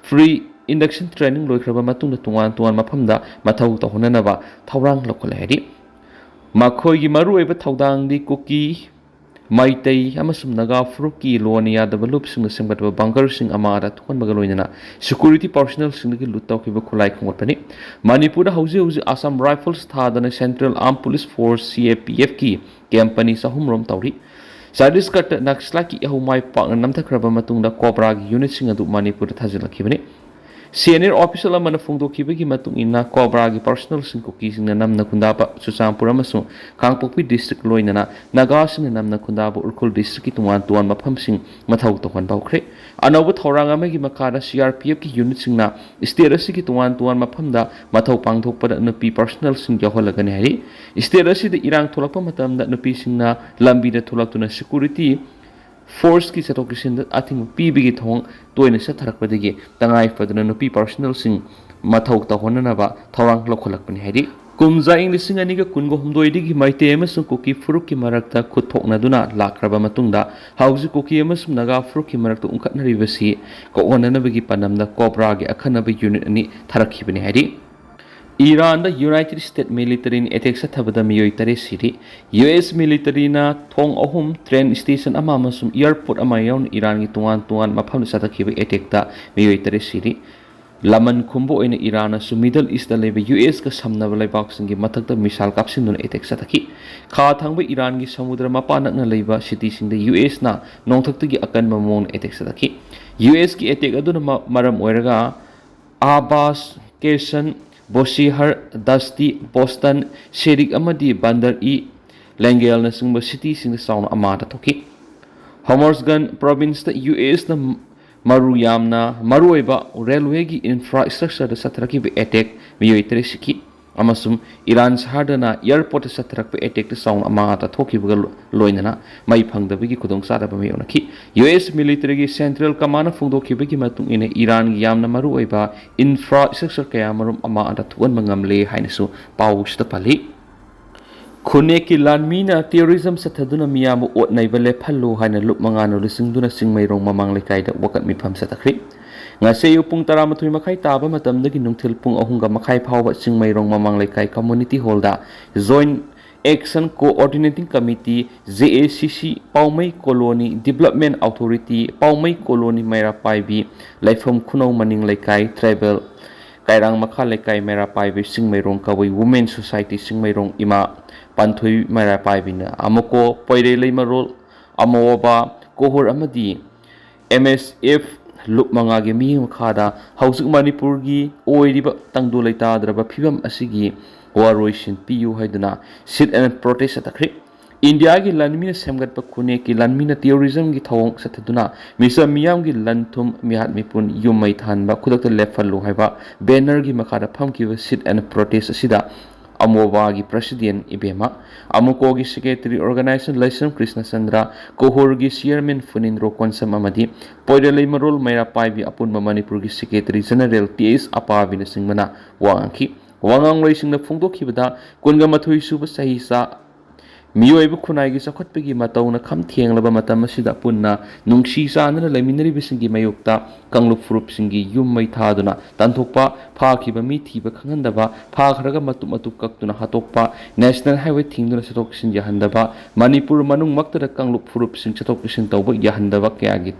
free induction training ꯂꯣꯏꯈ꯭ꯔꯕ ꯃꯇꯨꯡꯗ ꯇꯣꯉꯥꯟ ꯇꯣꯉꯥꯟꯕ ꯃꯐꯝꯗ ꯃꯊꯧ ꯇꯧꯍꯟꯅꯅꯕ ꯊꯧꯔꯥꯡ ꯂꯧꯈꯠꯂꯦ ꯍꯥꯏꯔꯤ꯫ ꯃꯈꯣꯏꯒꯤ ꯃꯔꯨꯑꯣꯏꯕ ꯊꯧꯗꯥꯡꯗꯤ ꯀꯨꯀꯤ ꯃꯩꯇꯩ ꯑꯃꯁꯨꯡ ꯅꯥꯒꯥ ꯐꯨꯔꯨꯞꯀꯤ ꯂꯣꯟ ꯌꯥꯗꯕ ꯂꯨꯞꯁꯤꯡꯅ ꯁꯦꯝꯒꯠꯄ ꯕꯪꯀꯔꯁꯤꯡ ꯑꯃꯥꯗ ꯊꯣꯛꯍꯟꯕꯒ ꯂꯣꯏꯅꯅ ꯁꯦꯀ꯭ꯌꯨꯔꯤꯇꯤ ꯄꯥꯔꯁꯣꯅꯦꯜꯁꯤꯡꯗꯒꯤ ꯂꯨꯠ ꯇꯧꯈꯤꯕ ꯈꯨꯠꯂꯥꯏ ꯈꯣꯝꯒꯠꯄꯅꯤ꯫ ꯃꯅꯤꯄꯨꯔꯗ ꯍꯧꯖꯤꯛ ꯍꯧꯖꯤꯛ ꯑꯁꯥꯝ ꯔꯥꯏꯐꯜꯁ ꯊꯥꯗꯅ ꯁꯦꯟꯇ꯭ꯔꯦꯜ ꯑꯥꯔꯝ ꯄꯨꯂꯤꯁ ꯐꯣꯔꯁ, ꯁꯤ ꯑꯦ ꯄꯤ ꯑꯦꯐꯀꯤ ꯀꯦꯝ ꯄꯅꯤ ꯆꯍꯨꯝ ꯔꯣꯝ ꯇꯧꯔꯤ꯫ ꯆꯇꯤꯁꯒꯔꯗ ꯅꯛꯁꯂꯥꯏꯠꯀꯤ ꯏꯍꯧ ꯃꯥꯏ ꯄꯥꯛꯅ ꯅꯝꯊꯈ꯭ꯔꯕ ꯃꯇꯨꯡꯗ ꯀꯣꯕ꯭ꯔꯥꯒꯤ ꯌꯨꯅꯤꯠꯁꯤꯡ ꯑꯗꯨ ꯃꯅꯤꯄꯨꯔꯗ ꯊꯥꯖꯤꯜꯂꯛꯈꯤꯕꯅꯤ꯫ ꯁꯤ ꯑꯦꯟ ꯑꯦ ꯑꯣꯐꯤꯁꯤꯌꯦꯜ ꯑꯃꯅ ꯐꯣꯡꯗꯣꯛꯈꯤꯕꯒꯤ ꯃꯇꯨꯡ ꯏꯟꯅ, ꯀꯣꯕ꯭ꯔꯥꯒꯤ ꯄꯥꯔꯁꯣꯅꯦꯜꯁꯤꯡ ꯀꯨꯀꯤꯁꯤꯡꯅ ꯅꯝꯅ ꯈꯨꯟꯗꯥꯕ ꯆꯨꯔꯆꯥꯟꯄꯨꯔ ꯑꯃꯁꯨꯡ ꯀꯥꯡꯄꯣꯛꯄꯤ ꯗꯤꯁꯇ꯭ꯔꯤꯛ ꯂꯣꯏꯅꯅ ꯅꯥꯒꯥꯁꯤꯡꯅ ꯅꯝꯅ ꯈꯨꯟꯗꯥꯕ ꯎꯈ꯭ꯔꯨꯜ ꯗꯤꯁꯇ꯭ꯔꯤꯛꯀꯤ ꯇꯣꯉꯥꯟ ꯇꯣꯉꯥꯟꯕ ꯃꯐꯝꯁꯤꯡ ꯃꯊꯧ ꯇꯧꯍꯟꯕ ꯍꯧꯈ꯭ꯔꯦ꯫ ꯑꯅꯧꯕ ꯊꯧꯔꯥꯡ ꯑꯃꯒꯤ ꯃꯈꯥꯗ ꯁꯤ ꯑꯥꯔ ꯄꯤ ꯑꯦꯐꯀꯤ ꯌꯨꯅꯤꯠꯁꯤꯡꯅ ꯁ꯭ꯇꯦꯠ ꯑꯁꯤꯒꯤ ꯇꯣꯉꯥꯟ ꯇꯣꯉꯥꯟꯕ ꯃꯐꯝꯗ ꯃꯊꯧ ꯄꯥꯡꯊꯣꯛꯄꯗ ꯅꯨꯄꯤ ꯄꯥꯔꯁꯣꯅꯦꯜꯁꯤꯡ ꯌꯥꯎꯍꯜꯂꯒꯅꯤ ꯍꯥꯏꯔꯤ꯫ ꯁ꯭ꯇꯦꯠ ꯑꯁꯤꯗ ꯏꯔꯥꯡ ꯊꯣꯛꯂꯛꯄ ꯃꯇꯝꯗ ꯅꯨꯄꯤꯁꯤꯡꯅ ꯂꯝꯕꯤꯗ ꯊꯣꯛꯂꯛꯇꯨꯅ ꯁꯦꯀ꯭ꯌꯨꯔꯤꯇꯤ ꯐꯣꯔꯁꯀꯤ ꯆꯠꯊꯣꯛ ꯆꯠꯁꯤꯟꯗ ꯑꯊꯤꯡꯕ ꯄꯤꯕꯒꯤ ꯊꯧꯑꯣꯡ ꯇꯣꯏꯅ ꯆꯠꯊꯔꯛꯄꯗꯒꯤ ꯇꯉꯥꯏ ꯐꯗꯅ ꯅꯨꯄꯤ ꯄꯥꯔꯁꯣꯅꯦꯜꯁꯤꯡ ꯃꯊꯧ ꯇꯧꯍꯟꯅꯅꯕ ꯊꯧꯔꯥꯡ ꯂꯧꯈꯠꯂꯛꯄꯅꯤ ꯍꯥꯏꯔꯤ꯫ ꯀꯨꯝꯖꯥ ꯏꯪ ꯂꯤꯁꯤꯡ ꯑꯅꯤꯒ ꯀꯨꯟꯒ ꯍꯨꯝꯗꯣꯏꯗꯒꯤ ꯃꯩꯇꯩ ꯑꯃꯁꯨꯡ ꯀꯨꯀꯤ ꯐꯨꯔꯨꯞꯀꯤ ꯃꯔꯛꯇ ꯈꯨꯠ ꯊꯣꯛꯅꯗꯨꯅ ꯂꯥꯛꯈ꯭ꯔꯕ ꯃꯇꯨꯡꯗ, ꯍꯧꯖꯤꯛ ꯀꯨꯀꯤ ꯑꯃꯁꯨꯡ ꯅꯥꯒꯥ ꯐꯨꯔꯨꯞꯀꯤ ꯃꯔꯛꯇ ꯎꯪꯈꯠꯅꯔꯤꯕꯁꯤ ꯀꯣꯛꯍꯟꯅꯅꯕꯒꯤ ꯄꯥꯟꯗꯝꯗ ꯀꯣꯕ꯭ꯔꯥꯒꯤ ꯑꯈꯟꯅꯕ ꯌꯨꯅꯤꯠ ꯑꯅꯤ ꯊꯥꯔꯛꯈꯤꯕꯅꯤ ꯍꯥꯏꯔꯤ꯫ ꯏꯔꯥꯟꯗ ꯌꯨꯅꯥꯏꯇꯦꯗ ꯁ꯭ꯇꯦꯠ ꯃꯤꯂꯤꯇꯔꯤꯅ ꯑꯦꯇꯦꯛ ꯆꯠꯊꯕꯗ ꯃꯤꯑꯣꯏ ꯇꯔꯦꯠ ꯁꯤꯔꯤ꯫ ꯌꯨ ꯑꯦꯁ ꯃꯤꯂꯤꯇꯔꯤꯅ ꯊꯣꯡ ꯑꯍꯨꯝ, ꯇ꯭ꯔꯦꯟ ꯁ꯭ꯇꯦꯁꯟ ꯑꯃ ꯑꯃꯁꯨꯡ ꯑꯦꯌꯔꯄꯣꯔꯠ ꯑꯃ ꯌꯥꯎꯅ ꯏꯔꯥꯟꯒꯤ ꯇꯣꯉꯥꯟ ꯇꯣꯉꯥꯟꯕ ꯃꯐꯝꯗ ꯆꯠꯊꯈꯤꯕ ꯑꯦꯇꯦꯛꯇ ꯃꯤꯑꯣꯏ ꯇꯔꯦꯠ ꯁꯤꯔꯤ꯫ ꯂꯃꯟ ꯈꯨꯝꯕ ꯑꯣꯏꯅ ꯏꯔꯥꯟꯅꯁꯨ ꯃꯤꯗꯜ ꯏꯁꯇ ꯂꯩꯕ ꯌꯨ ꯑꯦꯁꯀ ꯁꯝꯅꯕ ꯂꯩꯕꯥꯛꯁꯤꯡꯒꯤ ꯃꯊꯛꯇ ꯃꯤꯁꯥꯏꯜ ꯀꯥꯞꯁꯤꯟꯗꯨꯅ ꯑꯦꯇꯦꯛ ꯆꯠꯊꯈꯤ꯫ ꯈꯥ ꯊꯪꯕ ꯏꯔꯥꯟꯒꯤ ꯁꯃꯨꯗ꯭ꯔ ꯃꯄꯥꯟ ꯅꯛꯅ ꯂꯩꯕ ꯁꯤꯇꯤꯁꯤꯡꯗ ꯌꯨ ꯑꯦꯁꯅ ꯅꯣꯡꯊꯛꯇꯒꯤ ꯑꯀꯟꯕ ꯃꯑꯣꯡꯗ ꯑꯦꯇꯦꯛ ꯆꯠꯊꯈꯤ꯫ ꯌꯨ ꯑꯦꯁꯀꯤ ꯑꯦꯇꯦꯛ ꯑꯗꯨꯅ ꯃ-, ꯃꯔꯝ ꯑꯣꯏꯔꯒ ꯑꯥꯕꯥꯁ, ꯀꯦꯁꯟ, ꯕꯣꯁꯤꯍꯔ, ꯗꯁꯇꯤ, ꯕꯣꯁꯇꯟ, ꯁꯦꯔꯤꯛ ꯑꯃꯗꯤ ꯕꯟꯗꯔ ꯏ ꯂꯦꯡꯒꯦꯜꯅꯆꯤꯡꯕ ꯁꯤꯇꯤꯁꯤꯡꯗ ꯆꯥꯎꯅ ꯑꯃꯥꯡ ꯑꯇꯥ ꯊꯣꯛꯈꯤ꯫ ꯍꯣꯃꯣꯔꯁꯒꯟ ꯄ꯭ꯔꯣꯚꯤꯟꯁꯇ ꯌꯨ ꯑꯦꯁꯅ ꯃꯔꯨ ꯌꯥꯝꯅ ꯃꯔꯨꯑꯣꯏꯕ ꯔꯦꯜꯋꯦꯒꯤ ꯏꯟꯐ꯭ꯔꯥꯁ꯭ꯇ꯭ꯔꯛꯆꯔꯗ ꯆꯠꯊꯔꯛꯈꯤꯕ ꯑꯦꯇꯦꯛ ꯃꯤꯑꯣꯏ ꯇꯔꯦꯠ ꯁꯤꯈꯤ, ꯑꯃꯁꯨꯡ ꯏꯔꯥꯟ ꯁꯍꯔꯗꯅ ꯑꯦꯌꯔꯄꯣꯔꯠꯇ ꯆꯠꯊꯔꯛꯄ ꯑꯦꯇꯦꯛꯇ ꯆꯥꯎꯅ ꯑꯃꯥꯡ ꯑꯇꯥ ꯊꯣꯛꯈꯤꯕꯒ ꯂꯣ-, ꯂꯣꯏꯅꯅ ꯃꯩ ꯐꯪꯗꯕꯒꯤ ꯈꯨꯗꯣꯡꯆꯥꯗꯕ ꯃꯥꯌꯣꯛꯅꯈꯤ꯫ ꯌꯨ ꯑꯦꯁ ꯃꯤꯂꯤꯇꯔꯤꯒꯤ ꯁꯦꯟꯇ꯭ꯔꯦꯜ ꯀꯃꯥꯟꯅ ꯐꯣꯡꯗꯣꯛꯈꯤꯕꯒꯤ ꯃꯇꯨꯡ ꯏꯟꯅ, ꯏꯔꯥꯟꯒꯤ ꯌꯥꯝꯅ ꯃꯔꯨꯑꯣꯏꯕ ꯏꯟꯐ꯭ꯔꯥꯁ꯭ꯇ꯭ꯔꯛꯆꯔ ꯀꯌꯥꯃꯔꯨꯝ ꯑꯃꯥꯡ ꯑꯇꯥ ꯊꯣꯛꯍꯟꯕ ꯉꯝꯂꯦ ꯍꯥꯏꯅꯁꯨ ꯄꯥꯎꯁꯤꯗ ꯄꯜꯂꯤ꯫ ꯈꯨꯟꯅꯦꯛꯀꯤ ꯂꯥꯟꯃꯤꯅ ꯇꯦꯔꯣꯔꯤꯖꯝ ꯆꯠꯊꯗꯨꯅ ꯃꯤꯌꯥꯝꯕꯨ ꯑꯣꯠ ꯅꯩꯕ ꯂꯦꯞꯍꯜꯂꯨ ꯍꯥꯏꯅ ꯂꯨꯞ ꯃꯉꯥꯅ ꯂꯨꯆꯤꯡꯗꯨꯅ ꯆꯤꯡꯃꯩꯔꯣꯡ ꯃꯃꯥꯡ ꯂꯩꯀꯥꯏꯗ ꯋꯥꯀꯠ ꯃꯤꯐꯝ ꯆꯠꯊꯈ꯭ꯔꯦ꯫ ꯉꯁꯤ ꯑꯌꯨꯛ ꯄꯨꯡ ꯇꯔꯥꯃꯥꯊꯣꯏ ꯃꯈꯥꯏ ꯇꯥꯕ ꯃꯇꯝꯗꯒꯤ ꯅꯨꯡꯊꯤꯜ ꯄꯨꯡ ꯑꯍꯨꯝꯒ ꯃꯈꯥꯏ ꯐꯥꯎꯕ ꯆꯤꯡꯃꯩꯔꯣꯡ ꯃꯃꯥꯡ ꯂꯩꯀꯥꯏ ꯀꯝꯃꯨꯅꯤꯇꯤ ꯍꯣꯜꯗ join Action Coordinating Committee, J A C C, Paomei Colony Development Authority, Paomei Colony, ꯃꯩꯔꯥ ꯄꯥꯏꯕꯤ, ꯂꯩꯐꯝ ꯈꯨꯅꯧ ꯃꯅꯤꯡ ꯂꯩꯀꯥꯏ Tribal, ꯀꯥꯏꯔꯥꯡ ꯃꯈꯥ ꯂꯩꯀꯥꯏ ꯃꯩꯔꯥ ꯄꯥꯏꯕꯤ ꯆꯤꯡꯃꯩꯔꯣꯡ ꯀꯕꯨꯏ Women Society ꯆꯤꯡꯃꯩꯔꯣꯡ ꯏꯃꯥ ꯄꯥꯟꯊꯣꯏ ꯃꯩꯔꯥ ꯄꯥꯏꯕꯤꯅ ꯑꯃꯀꯣ, ꯄꯣꯏꯔꯩ ꯂꯩꯃꯔꯣꯜ, ꯑꯃꯣꯕ, ꯀꯣꯍꯣꯔ ꯑꯃꯗꯤ M S F ꯂꯨꯞ ꯃꯉꯥꯒꯤ ꯃꯤꯠꯌꯦꯡ ꯃꯈꯥꯗ ꯍꯧꯖꯤꯛ ꯃꯅꯤꯄꯨꯔꯒꯤ ꯑꯣꯏꯔꯤꯕ ꯇꯪꯗꯨ ꯂꯩꯇꯥꯗ꯭ꯔꯕ ꯐꯤꯕꯝ ꯑꯁꯤꯒꯤ ꯋꯥꯔꯣꯏꯁꯤꯟ ꯄꯤꯌꯨ ꯍꯥꯏꯗꯨꯅ sit and protest ꯆꯠꯊꯈ꯭ꯔꯤ꯫ ꯏꯟꯗꯤꯌꯥꯒꯤ ꯂꯥꯟꯃꯤꯅ ꯁꯦꯝꯒꯠꯄ ꯈꯨꯟꯅꯦꯛꯀꯤ ꯂꯥꯟꯃꯤꯅ terrorismꯒꯤ ꯊꯧꯑꯣꯡ ꯆꯠꯊꯗꯨꯅ ꯃꯤꯆꯝ ꯃꯤꯌꯥꯝꯒꯤ ꯂꯟ ꯊꯨꯝ, ꯃꯤꯍꯥꯠ ꯃꯤꯄꯨꯟ, ꯌꯨꯝ ꯃꯩ ꯊꯥꯍꯟꯕ ꯈꯨꯗꯛꯇ ꯂꯦꯞꯍꯜꯂꯨ ꯍꯥꯏꯕ bannerꯒꯤ ꯃꯈꯥꯗ ꯐꯝꯈꯤꯕ sit and protest ꯑꯁꯤꯗ ꯑꯃꯣꯕꯥꯒꯤ president ꯏꯕꯦꯝꯃ, ꯑꯃꯨꯀꯣꯒꯤ secretary organization ꯂꯩꯁ꯭ꯔꯝ ꯀ꯭ꯔꯤꯁꯅꯆꯟꯗ꯭ꯔ, ꯀꯣꯍꯣꯔꯒꯤ chairman ꯐꯨꯅꯤꯟꯗ꯭ꯔꯣ ꯀꯣꯟꯁꯝ ꯑꯃꯗꯤ ꯄꯣꯏꯔꯦꯂꯩꯃꯔꯣꯜ ꯃꯩꯔꯥ ꯄꯥꯏꯕꯤ ꯑꯄꯨꯟꯕ ꯃꯅꯤꯄꯨꯔꯒꯤ secretary general T S ꯑꯄꯥꯕꯤꯅꯆꯤꯡꯕꯅ ꯋꯥ ꯉꯥꯡꯈꯤ꯫ ꯋꯥ ꯉꯥꯡꯂꯣꯏꯁꯤꯡꯅ ꯐꯣꯡꯗꯣꯛꯈꯤꯕꯗ, ꯀꯨꯟꯒ ꯃꯥꯊꯣꯏ ꯁꯨꯕ ꯆꯍꯤꯆꯥ ꯃꯤꯑꯣꯏꯕ ꯈꯨꯟꯅꯥꯏꯒꯤ ꯆꯥꯎꯈꯠꯄꯒꯤ ꯃꯇꯧꯅ ꯈꯝ ꯊꯦꯡꯂꯕ ꯃꯇꯝ ꯑꯁꯤꯗ ꯄꯨꯟꯅ ꯅꯨꯡꯁꯤ ꯆꯥꯟꯅꯅ ꯂꯩꯃꯤꯟꯅꯔꯤꯕꯁꯤꯡꯒꯤ ꯃꯥꯌꯣꯛꯇ ꯀꯥꯡꯂꯨꯞ ꯐꯨꯔꯨꯞꯁꯤꯡꯒꯤ ꯌꯨꯝ ꯃꯩ ꯊꯥꯗꯨꯅ ꯇꯥꯟꯊꯣꯛꯄ, ꯐꯥꯈꯤꯕ ꯃꯤ ꯊꯤꯕ ꯈꯪꯍꯟꯗꯕ, ꯐꯥꯈ꯭ꯔꯒ ꯃꯇꯨꯞ ꯃꯇꯨꯞ ꯀꯛꯇꯨꯅ ꯍꯥꯠꯇꯣꯛꯄ, national highway ꯊꯤꯡꯗꯨꯅ ꯆꯠꯊꯣꯛ ꯆꯠꯁꯤꯟ ꯌꯥꯍꯟꯗꯕ, ꯃꯅꯤꯄꯨꯔ ꯃꯅꯨꯡꯃꯛꯇꯗ ꯀꯥꯡꯂꯨꯞ ꯐꯨꯔꯨꯞꯁꯤꯡ ꯆꯠꯊꯣꯛ ꯆꯠꯁꯤꯟ ꯇꯧꯕ ꯌꯥꯍꯟꯗꯕ ꯀꯌꯥꯒꯤ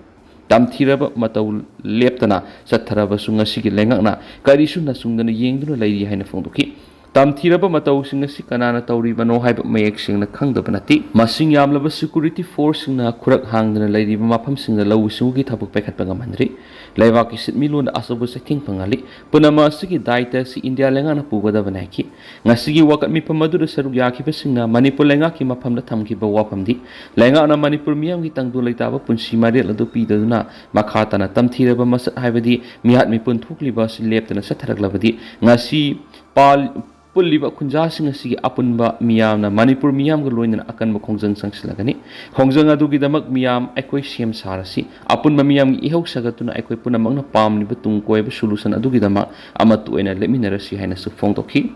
ꯇꯝꯊꯤꯔꯕ ꯃꯇꯧ ꯂꯦꯞꯇꯅ ꯆꯠꯊꯔꯕꯁꯨ ꯉꯁꯤꯒꯤ ꯂꯩꯉꯥꯛꯅ ꯀꯔꯤꯁꯨ ꯅꯆꯨꯡꯗꯅ ꯌꯦꯡꯗꯨꯅ ꯂꯩꯔꯤ ꯍꯥꯏꯅ ꯐꯣꯡꯗꯣꯛꯈꯤ꯫ ꯇꯝꯊꯤꯔꯕ ꯃꯇꯧꯁꯤꯡ ꯑꯁꯤ ꯀꯅꯥꯅ ꯇꯧꯔꯤꯕꯅꯣ ꯍꯥꯏꯕ ꯃꯌꯦꯛ ꯁꯦꯡꯅ ꯈꯪꯗꯕ ꯅꯠꯇꯦ꯫ ꯃꯁꯤꯡ ꯌꯥꯝꯂꯕ security forceꯁꯤꯡꯅ ꯈꯨꯔꯛ ꯍꯥꯡꯗꯅ ꯂꯩꯔꯤꯕ ꯃꯐꯝꯁꯤꯡꯗ ꯂꯧꯎ ꯁꯤꯡꯎꯒꯤ ꯊꯕꯛ ꯄꯥꯏꯈꯠꯄ ꯉꯝꯍꯟꯗ꯭ꯔꯤ꯫ ꯂꯩꯕꯥꯛꯀꯤ ꯁꯤꯟꯃꯤꯠꯂꯣꯟꯗ ꯑꯆꯧꯕ ꯆꯩꯊꯦꯡ ꯐꯪꯍꯜꯂꯤ꯫ ꯄꯨꯝꯅꯃꯛ ꯑꯁꯤꯒꯤ ꯗꯥꯏꯇ ꯑꯁꯤ ꯏꯟꯗꯤꯌꯥ ꯂꯩꯉꯥꯛꯅ ꯄꯨꯒꯗꯕꯅꯤ ꯍꯥꯏꯈꯤ꯫ ꯉꯁꯤꯒꯤ ꯋꯥꯀꯠ ꯃꯤꯐꯝ ꯑꯗꯨꯗ ꯁꯔꯨꯛ ꯌꯥꯈꯤꯕꯁꯤꯡꯅ ꯃꯅꯤꯄꯨꯔ ꯂꯩꯉꯥꯛꯀꯤ ꯃꯐꯝꯗ ꯊꯝꯈꯤꯕ ꯋꯥꯐꯝꯗꯤ ꯂꯩꯉꯥꯛꯅ ꯃꯅꯤꯄꯨꯔ ꯃꯤꯌꯥꯝꯒꯤ ꯇꯪꯗꯨ ꯂꯩꯇꯥꯕ ꯄꯨꯟꯁꯤ ꯃꯔꯦꯜ ꯑꯗꯨ ꯄꯤꯗꯗꯨꯅ ꯃꯈꯥ ꯇꯥꯅ ꯇꯝꯊꯤꯔꯕ ꯃꯁꯛ ꯍꯥꯏꯕꯗꯤ ꯃꯤꯍꯥꯠ ꯃꯤꯄꯨꯟ ꯊꯣꯛꯂꯤꯕ ꯑꯁꯤ ꯂꯦꯞꯇꯅ ꯆꯠꯊꯔꯛꯂꯕꯗꯤ ꯉꯁꯤ ꯄꯥꯜ-, ꯄꯨꯜꯂꯤꯕ ꯈꯨꯟꯖꯥꯁꯤꯡ ꯑꯁꯤꯒꯤ ꯑꯄꯨꯟꯕ ꯃꯤꯌꯥꯝꯅ ꯃꯅꯤꯄꯨꯔ ꯃꯤꯌꯥꯝꯒ ꯂꯣꯏꯅꯅ ꯑꯀꯟꯕ ꯈꯣꯡꯖꯪ ꯆꯪꯁꯤꯜꯂꯒꯅꯤ꯫ ꯈꯣꯡꯖꯪ ꯑꯗꯨꯒꯤꯗꯃꯛ ꯃꯤꯌꯥꯝ ꯑꯩꯈꯣꯏ ꯁꯦꯝ ꯁꯥꯔꯁꯤ꯫ ꯑꯄꯨꯟꯕ ꯃꯤꯌꯥꯝꯒꯤ ꯏꯍꯧ ꯁꯥꯒꯠꯇꯨꯅ ꯑꯩꯈꯣꯏ ꯄꯨꯝꯅꯃꯛꯅ ꯄꯥꯝꯂꯤꯕ ꯇꯨꯡ ꯀꯣꯏꯕ solution ꯑꯗꯨꯒꯤꯗꯃꯛ ꯑꯃꯠꯇ ꯑꯣꯏꯅ ꯂꯦꯞꯃꯤꯟꯅꯔꯁꯤ ꯍꯥꯏꯅꯁꯨ ꯐꯣꯡꯗꯣꯛꯈꯤ꯫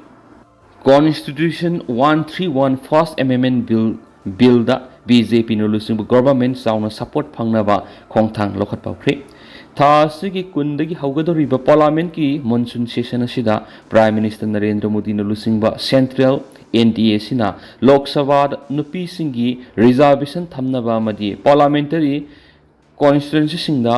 Constitution one three one First Amendment Bill, Billꯗ B J Pꯅ ꯂꯨꯆꯤꯡꯕ government ꯆꯥꯎꯅ support ꯐꯪꯅꯕ ꯈꯣꯡꯊꯥꯡ ꯂꯧꯈꯠꯄ ꯍꯧꯈ꯭ꯔꯦ꯫ ꯊꯥ ꯑꯁꯤꯒꯤ ꯀꯨꯟꯗꯒꯤ ꯍꯧꯒꯗꯧꯔꯤꯕ Parliamentꯀꯤ monsoon session ꯑꯁꯤꯗ Prime Minister ꯅꯔꯦꯟꯗ꯭ꯔ ꯃꯣꯗꯤꯅ ꯂꯨꯆꯤꯡꯕ Central ꯑꯦꯟ ꯗꯤ ꯑꯦ ꯑꯁꯤꯅ ꯂꯣꯛ ꯁꯚꯥꯗ ꯅꯨꯄꯤꯁꯤꯡꯒꯤ ꯔꯤꯖꯥꯔꯕꯦꯁꯟ ꯊꯝꯅꯕ ꯑꯃꯗꯤ ꯄꯥꯔꯂꯥꯃꯦꯟꯇꯔꯤ ꯀꯣꯟꯁꯇꯤꯇ꯭ꯋꯦꯟꯁꯤꯁꯤꯡꯗ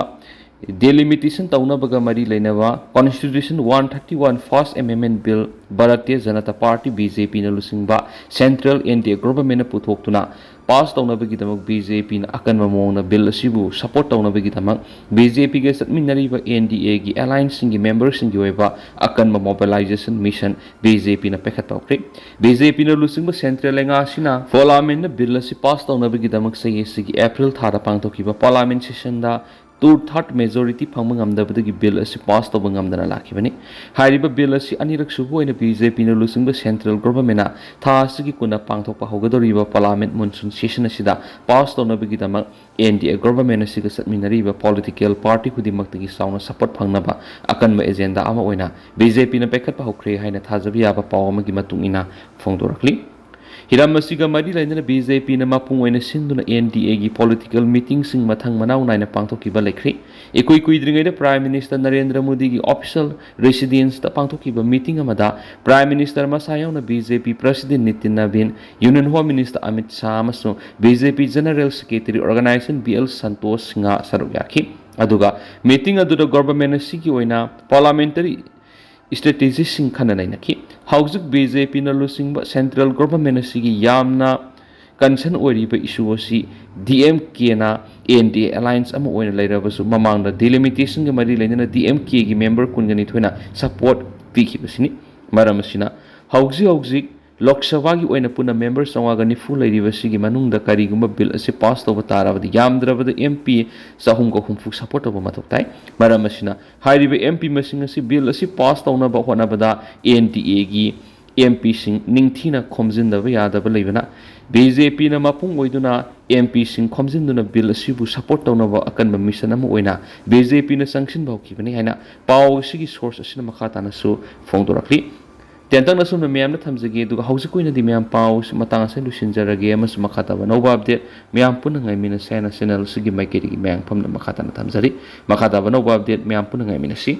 ꯗꯤꯂꯤꯃꯤꯇꯦꯁꯟ ꯇꯧꯅꯕꯒ ꯃꯔꯤ ꯂꯩꯅꯕ Constitution one thirty one First Amendment Bill Bharatiya Janata party, B J ꯄꯤꯅ ꯂꯨꯆꯤꯡꯕ ꯁꯦꯟꯇ꯭ꯔꯦꯜ ꯑꯦꯟ ꯗꯤ ꯑꯦ ꯒꯣꯚꯔꯟꯃꯦꯟꯠꯅ ꯄꯨꯊꯣꯛꯇꯨꯅ ꯄꯥꯁ ꯇꯧꯅꯕꯒꯤꯗꯃꯛ ꯕꯤ ꯖꯦ ꯄꯤꯅ ꯑꯀꯟꯕ ꯃꯑꯣꯡꯗ ꯕꯤꯜ ꯑꯁꯤꯕꯨ ꯁꯄꯣꯔꯠ ꯇꯧꯅꯕꯒꯤꯗꯃꯛ ꯕꯤ ꯖꯦ ꯄꯤꯒ ꯆꯠꯃꯤꯟꯅꯔꯤꯕ ꯑꯦꯟ ꯗꯤ ꯑꯦꯒꯤ ꯑꯦꯂꯥꯏꯟꯁꯁꯤꯡꯒꯤ ꯃꯦꯝꯕꯔꯁꯤꯡꯒꯤ ꯑꯣꯏꯕ ꯑꯀꯟꯕ ꯃꯣꯕꯤꯂꯥꯏꯖꯦꯁꯟ ꯃꯤꯁꯟ ꯕꯤ ꯖꯦ ꯄꯤꯅ ꯄꯥꯏꯈꯠꯄ ꯍꯧꯈ꯭ꯔꯦ꯫ ꯕꯤ ꯖꯦ ꯄꯤꯅ ꯂꯨꯆꯤꯡꯕ ꯁꯦꯟꯇ꯭ꯔꯦꯜ ꯂꯩꯉꯥꯛ ꯑꯁꯤꯅ ꯄꯥꯔꯂꯥꯃꯦꯟꯠꯅ ꯕꯤꯜ ꯑꯁꯤ ꯄꯥꯁ ꯇꯧꯅꯕꯒꯤꯗꯃꯛ ꯆꯍꯤ ꯑꯁꯤꯒꯤ ꯑꯦꯄ꯭ꯔꯤꯜ ꯊꯥꯗ ꯄꯥꯡꯊꯣꯛꯈꯤꯕ ꯄꯥꯔꯂꯥꯃꯦꯟꯠ ꯁꯦꯁꯟꯗ two third majority ꯐꯪꯕ ꯉꯝꯗꯕꯗꯒꯤ ꯕꯤꯜ ꯑꯁꯤ ꯄꯥꯁ ꯇꯧꯕ ꯉꯝꯗꯅ ꯂꯥꯛꯈꯤꯕꯅꯤ꯫ ꯍꯥꯏꯔꯤꯕ ꯕꯤꯜ ꯑꯁꯤ ꯑꯅꯤꯔꯛ ꯁꯨꯕ ꯑꯣꯏꯅ ꯕꯤ ꯖꯦ ꯄꯤꯅ ꯂꯨꯆꯤꯡꯕ ꯁꯦꯟꯇ꯭ꯔꯦꯜ ꯒꯣꯚꯔꯟꯃꯦꯟꯠꯅ ꯊꯥ ꯑꯁꯤꯒꯤ ꯀꯨꯟꯗ ꯄꯥꯡꯊꯣꯛꯄ ꯍꯧꯒꯗꯧꯔꯤꯕ ꯄꯥꯔꯂꯥꯃꯦꯟꯠ ꯃꯣꯟꯁꯨꯟ ꯁꯦꯁꯟ ꯑꯁꯤꯗ ꯄꯥꯁ ꯇꯧꯅꯕꯒꯤꯗꯃꯛ ꯑꯦꯟ ꯗꯤ ꯑꯦ ꯒꯣꯚꯔꯟꯃꯦꯟꯠ ꯑꯁꯤꯒ ꯆꯠꯃꯤꯟꯅꯔꯤꯕ ꯄꯣꯂꯤꯇꯤꯀꯦꯜ ꯄꯥꯔꯇꯤ ꯈꯨꯗꯤꯡꯃꯛꯇꯒꯤ ꯆꯥꯎꯅ ꯁꯄꯣꯔꯠ ꯐꯪꯅꯕ ꯑꯀꯟꯕ ꯑꯦꯖꯦꯟꯗꯥ ꯑꯃ ꯑꯣꯏꯅ ꯕꯤ ꯖꯦ ꯄꯤꯅ ꯄꯥꯏꯈꯠꯄ ꯍꯧꯈ꯭ꯔꯦ ꯍꯥꯏꯅ ꯊꯥꯖꯕ ꯌꯥꯕ ꯄꯥꯎ ꯑꯃꯒꯤ ꯃꯇꯨꯡ ꯏꯟꯅ ꯐꯣꯡꯗꯣꯔꯛꯂꯤ꯫ ꯍꯤꯔꯝ ꯑꯁꯤꯒ ꯃꯔꯤ ꯂꯩꯅꯅ ꯕꯤ ꯖꯦ ꯄꯤꯅ ꯃꯄꯨꯡ ꯑꯣꯏꯅ ꯁꯤꯟꯗꯨꯅ ꯑꯦꯟ ꯗꯤ ꯑꯦꯒꯤ ꯄꯣꯂꯤꯇꯤꯀꯦꯜ ꯃꯤꯇꯤꯡꯁꯤꯡ ꯃꯊꯪ ꯃꯅꯥꯎ ꯅꯥꯏꯅ ꯄꯥꯡꯊꯣꯛꯈꯤꯕ ꯂꯩꯈ꯭ꯔꯦ꯫ ꯏꯀꯨꯏ ꯀꯨꯏꯗ꯭ꯔꯤꯉꯩꯗ ꯄ꯭ꯔꯥꯏꯝ ꯃꯤꯅꯤꯁꯇꯔ ꯅꯔꯦꯟꯗ꯭ꯔ ꯃꯣꯗꯤꯒꯤ ꯑꯣꯐꯤꯁꯤꯌꯦꯜ ꯔꯦꯁꯤꯗꯦꯟꯁꯇ ꯄꯥꯡꯊꯣꯛꯈꯤꯕ ꯃꯤꯇꯤꯡ ꯑꯃꯗ ꯄ꯭ꯔꯥꯏꯝ ꯃꯤꯅꯤꯁꯇꯔ ꯃꯁꯥ ꯌꯥꯎꯅ B J P president Nitin Nabin, union home minister Amit Shah ꯑꯃꯁꯨꯡ B J P general secretary organisation B L Santosh ꯁꯤꯡꯍ ꯁꯔꯨꯛ ꯌꯥꯈꯤ꯫ ꯑꯗꯨꯒ ꯃꯤꯇꯤꯡ ꯑꯗꯨꯗ ꯒꯣꯚꯔꯟꯃꯦꯟꯠ ꯑꯁꯤꯒꯤ ꯑꯣꯏꯅ ꯄꯥꯔꯂꯥꯃꯦꯟꯇꯔꯤ ꯁ꯭ꯇ꯭ꯔꯦꯇꯦꯖꯤꯁꯤꯡ ꯈꯟꯅ ꯅꯩꯅꯈꯤ꯫ ꯍꯧꯖꯤꯛ ꯕꯤ ꯖꯦ ꯄꯤꯅ ꯂꯨꯆꯤꯡꯕ ꯁꯦꯟꯇ꯭ꯔꯦꯜ ꯒꯣꯚꯔꯟꯃꯦꯟꯠ ꯑꯁꯤꯒꯤ ꯌꯥꯝꯅ ꯀꯟꯁꯔꯟ ꯑꯣꯏꯔꯤꯕ ꯏꯁꯨ ꯑꯁꯤ ꯗꯤ ꯑꯦꯝ ꯀꯦꯅ ꯑꯦꯟ ꯗꯤ ꯑꯦ ꯑꯦꯂꯥꯏꯟꯁ ꯑꯃ ꯑꯣꯏꯅ ꯂꯩꯔꯕꯁꯨ ꯃꯃꯥꯡꯗ ꯗꯤꯂꯤꯃꯤꯇꯦꯁꯟꯒ ꯃꯔꯤ ꯂꯩꯅꯅ ꯗꯤ ꯑꯦꯝ ꯀꯦꯒꯤ ꯃꯦꯝꯕꯔ ꯀꯨꯟꯒ ꯅꯤꯊꯣꯏꯅ ꯁꯄꯣꯔꯠ ꯄꯤꯈꯤꯕꯁꯤꯅꯤ꯫ ꯃꯔꯝ ꯑꯁꯤꯅ ꯍꯧꯖꯤꯛ ꯍꯧꯖꯤꯛ ꯂꯣꯛ ꯁꯚꯥꯒꯤ ꯑꯣꯏꯅ ꯄꯨꯟꯅ ꯃꯦꯝꯕꯔ ꯆꯥꯝꯃꯉꯥꯒ ꯅꯤꯐꯨ ꯂꯩꯔꯤꯕꯁꯤꯒꯤ ꯃꯅꯨꯡꯗ ꯀꯔꯤꯒꯨꯝꯕ ꯕꯤꯜ ꯑꯁꯤ ꯄꯥꯁ ꯇꯧꯕ ꯇꯥꯔꯕꯗꯤ ꯌꯥꯝꯗ꯭ꯔꯕꯗ ꯑꯦꯝ ꯄꯤ ꯆꯍꯨꯝꯒ ꯍꯨꯝꯐꯨ ꯁꯄꯣꯔꯠ ꯇꯧꯕ ꯃꯊꯧ ꯇꯥꯏ꯫ ꯃꯔꯝ ꯑꯁꯤꯅ ꯍꯥꯏꯔꯤꯕ ꯑꯦꯝ ꯄꯤ ꯃꯁꯤꯡ ꯑꯁꯤ ꯕꯤꯜ ꯑꯁꯤ ꯄꯥꯁ ꯇꯧꯅꯕ ꯍꯣꯠꯅꯕꯗ ꯑꯦꯟ ꯗꯤ ꯑꯦꯒꯤ ꯑꯦꯝ ꯄꯤꯁꯤꯡ ꯅꯤꯡꯊꯤꯅ ꯈꯣꯝꯖꯤꯟꯗꯕ ꯌꯥꯗꯕ ꯂꯩꯕꯅ ꯕꯤ ꯖꯦ ꯄꯤꯅ ꯃꯄꯨꯡ ꯑꯣꯏꯗꯨꯅ ꯑꯦꯝ ꯄꯤꯁꯤꯡ ꯈꯣꯝꯖꯤꯟꯗꯨꯅ ꯕꯤꯜ ꯑꯁꯤꯕꯨ ꯁꯄꯣꯔꯠ ꯇꯧꯅꯕ ꯑꯀꯟꯕ ꯃꯤꯁꯟ ꯑꯃ ꯑꯣꯏꯅ ꯕꯤ ꯖꯦ ꯄꯤꯅ ꯆꯪꯁꯤꯟꯕ ꯍꯧꯈꯤꯕꯅꯤ ꯍꯥꯏꯅ ꯄꯥꯎ ꯑꯁꯤꯒꯤ ꯁꯣꯔꯁ ꯑꯁꯤꯅ ꯃꯈꯥ ꯇꯥꯅꯁꯨ ꯐꯣꯡꯗꯣꯔꯛꯂꯤ꯫ ꯇꯦꯟꯇꯛꯅ ꯁꯨꯝꯅ ꯃꯌꯥꯝꯗ ꯊꯝꯖꯒꯦ, ꯑꯗꯨꯒ ꯍꯧꯖꯤꯛꯀꯤ ꯑꯣꯏꯅꯗꯤ ꯃꯌꯥꯝ ꯄꯥꯎ ꯑꯁꯤ ꯃꯇꯥꯡ ꯑꯁꯤꯗ ꯂꯣꯏꯁꯤꯟꯖꯔꯒꯦ ꯑꯃꯁꯨꯡ ꯃꯈꯥ ꯇꯥꯕ ꯑꯅꯧꯕ ꯑꯞꯗꯦꯠ ꯃꯌꯥꯝ ꯄꯨꯟꯅ ꯉꯥꯏꯃꯤꯟꯅꯁꯦ ꯍꯥꯏꯅ ꯆꯦꯅꯦꯜ ꯑꯁꯤꯒꯤ ꯃꯥꯏꯀꯩꯗꯒꯤ ꯃꯌꯥꯝ ꯄꯨꯝꯅ ꯃꯈꯥ ꯇꯥꯅ ꯊꯝꯖꯔꯤ꯫ ꯃꯈꯥ ꯇꯥꯕ ꯑꯅꯧꯕ ꯑꯞꯗꯦꯠ ꯃꯌꯥꯝ ꯄꯨꯟꯅ ꯉꯥꯏꯃꯤꯟꯅꯁꯤ꯫